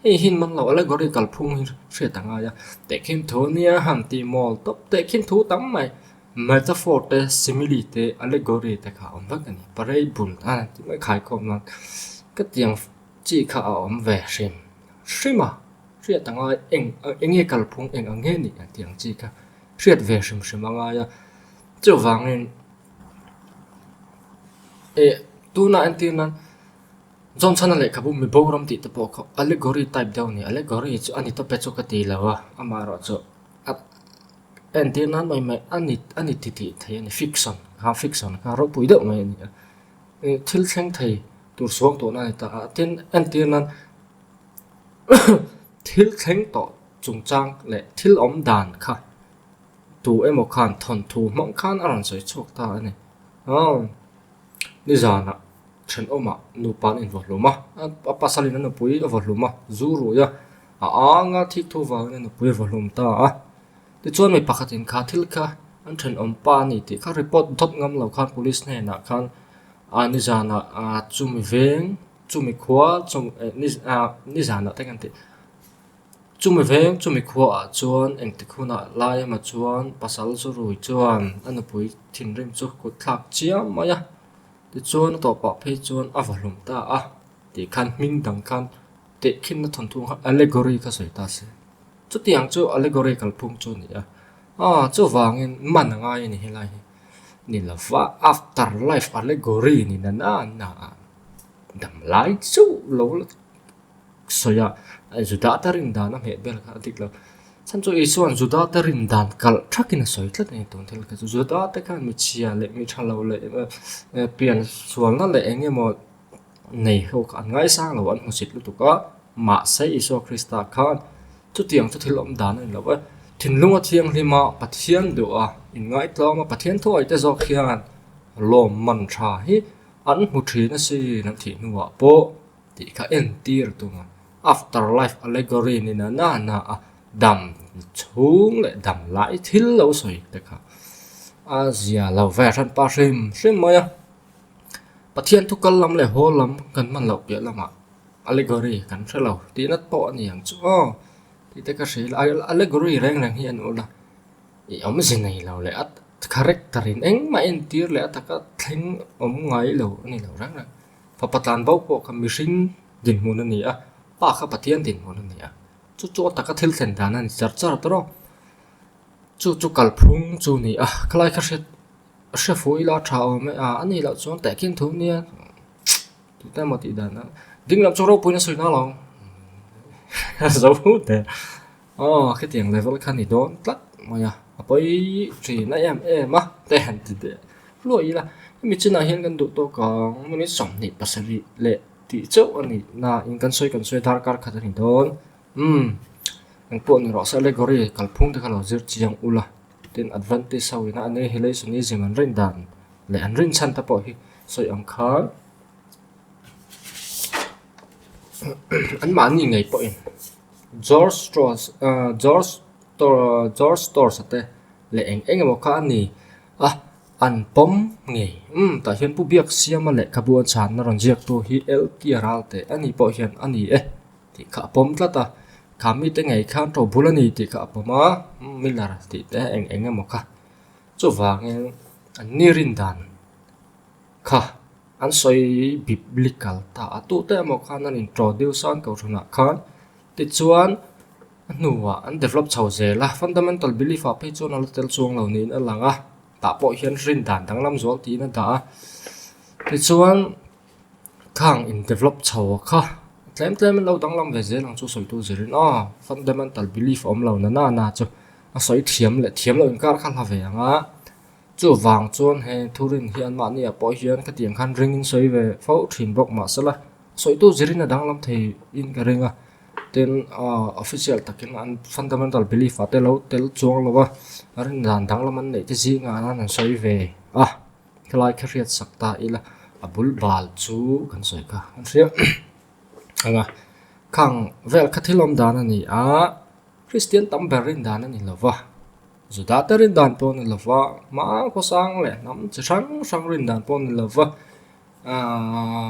Hei hi man lo allegory kalphung hi hriat a ngai a, tehkhin thu nia han tih mawl tawp tehkhin thu tam mai. Metaphor te, simile te, allegory te kha a awm vek a ni. Parable a tih mai khaikhawm nan ka tiang chi kha a awm ve hrim hrim a, hriat a ngai eng eng nge kalphung eng ang nge nih a tih ang chi kha hriat ve hrim hrim a ngai a. Chuvangin eh tunah entir nan John Chhana lehkhabu Miboram tih te pawh kha allegory type deuh a ni. Allegory chu a ni tawp e chu ka ti lo a, amaherawhchu a. Entir nan mai mai a ni a ni ti tih thei a ni fiction kha fiction kha ropui deuh mai a ni a ih thil thleng thei tur suang tawhna a ni ta a tin entir nan thil thleng tawh chungchang leh thil awm dan kha tu emaw khan thawnthu hmang khan a rawn sawi chhuak ta a ni aw nizanah thenawmah nupa an invaw hlum a a pasalin a nupui a vaw hlum a zu rui a a anga thik thu vangin a nupui a vaw hlum ta a. Tichuan mi pakhatin kha thil kha an thenawm pa a ni tih kha report dawt ngam lo khan police hnenah khan ah nizanah ah chumi veng chumi khua chumi eh ah nizanah te kan tih chumi veng chumi khuaah chuan engtik hunah lai emaw chuan pasal chu rui chuan a nupui thinrim chu kut thlak chiam mai a tichuan a tawpah phei chuan a va hlum ta a tih khan hming dang khan tehkhinna thawnthu kha allegory kha sawi ta se. Chutiang chu allegory kalphung chu a ni a, aw chuvangin man a ngai a ni helai hi ni lova after life allegory ni na na na a dam lai chu lo la sawi a, Juda te rin dan a hmeh ber kha a dik lo. Chhan chu Isua'n Juda te rin dan kalh thakin a sawi tlat a ni tun thil kha chu Juda te khan mi chhia leh mi tha lo leh pian sualna leh eng emaw Nei ho kha an ngaisang lo, an hmusit lutuk a, mahse Isua Krista khan chutiang chu thil awm dan a ni lo e. Thinlunga thianghlim a, Pathian duh a, inngaitlawm a, Pathian thuawih te zawk hian lawmman tha hi an hmu thin asin an thih hnuah pawh tih kha entir a tum a. After life allegory ni na na na a dam chhung leh dam lai thil lo sawi te kha a zia lo ve hran pa hrim hrim mai a. Pathian thu kal lam leh haw lam kan hman loh piah lamah allegory kan hre lo tih nat pawh a ni ang chu aw tih te ka hria ila allegory reng reng hi an ul a ih awmze nei lo leh a character in engmah entir leh a taka thleng awm ngai lo a ni lo reng reng. Fapa tlan bo pawh kha mihring dinhmun a ni a, pa kha Pathian dinhmun a ni a, chu chu a taka thil thlen dan a ni char char tawrh a, chu chu kalphung chu a ni a, khalai kha hriat hre fuh ila a tha awm e a, a nih loh chuan tehkhin thu nia tih te emaw tih dan a, ding lam chu ropuiin a sawi na lo zo der. Aw khitiang level kha ni dawn tlat mai a, a pawi thin a em em a te han ti deh hluai ila hemi chinah hian kan duh tawk ang minute 27 leh tih chauh a nih na in kan sawi kan sawi darkar khat a ni dawn umm engpawh ni rawh se allegory kalphung te kha lo zir chiang ula tin adventist ho ina annihilationism an rin dan leh an rin chhan te pawh hi sawi ang khan anmahni ngei pawhin. George Storrs George George Storrs a te leh eng eng emaw kha a ni a an pawm ngei umm tah hian Pu Biaksiama lehkhabu a chhanna rawn ziaktu hi LT Ralte a ni pawh hian a ni e tih kha a pawm tlat a kha mite ngei khan to bul a ni tih kha a pawm a Miller tih te eng eng emaw kha chuvangin an ni rin dan kha an sawi biblical ta a tute emaw khan an introduce a an kohhranah khan tichuan a hnuah an develop chho zel a fundamental belief ah phei chuan a la tel chuang lo niin a lang a tah pawh hian rin dan danglam zual tiin a dah a tichuan khang in develop chho kha tlem tlem in lo danglam ve zel ang chu sawi tu zirin aw fundamental belief a awm lo na na chu a sawi thiam leh thiam loh inkar kha hla ve ang a. Chuvang chuan he thurin hi anmahni ah pawh hian khatiang khan ring in sawi ve fo thin bawk mahsela sawitu zirin a danglam thei in ka ring a tin ah official takin an fundamental belief ah te lo tel chuang lo a rin dan danglam an neih te zingah hian an sawi ve a helai kha hriat sak ta ila a bul bal chu kan sawi kha an hria ang a khang vel kha thil awm dan a ni a Kristian tam ber rin dan a ni lo va. Juda te rin dan pawh a ni lo va, hma khawsang leh hnam chi hrang hrang rin dan pawh a ni lo va, aaa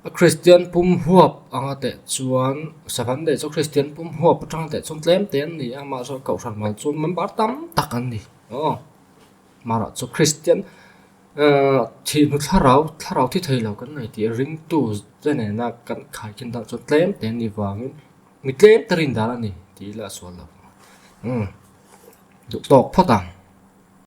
a Kristian pum huap anga teh chuan Seventh Day chu Kristian pum huap atanga teh chuan tlem te an ni a, mahse kohhran mal chuan member tam tak an ni aw. Marawh chu Kristian aaa thih hnu thlarau thlarau thi thei lo kan nei tih ringtu te nena kan khaikhin dan chuan tlem te an nih vangin mi tlem te rin dan a ni tih ila a sual lo. Umm. Duh tawk phawt ang.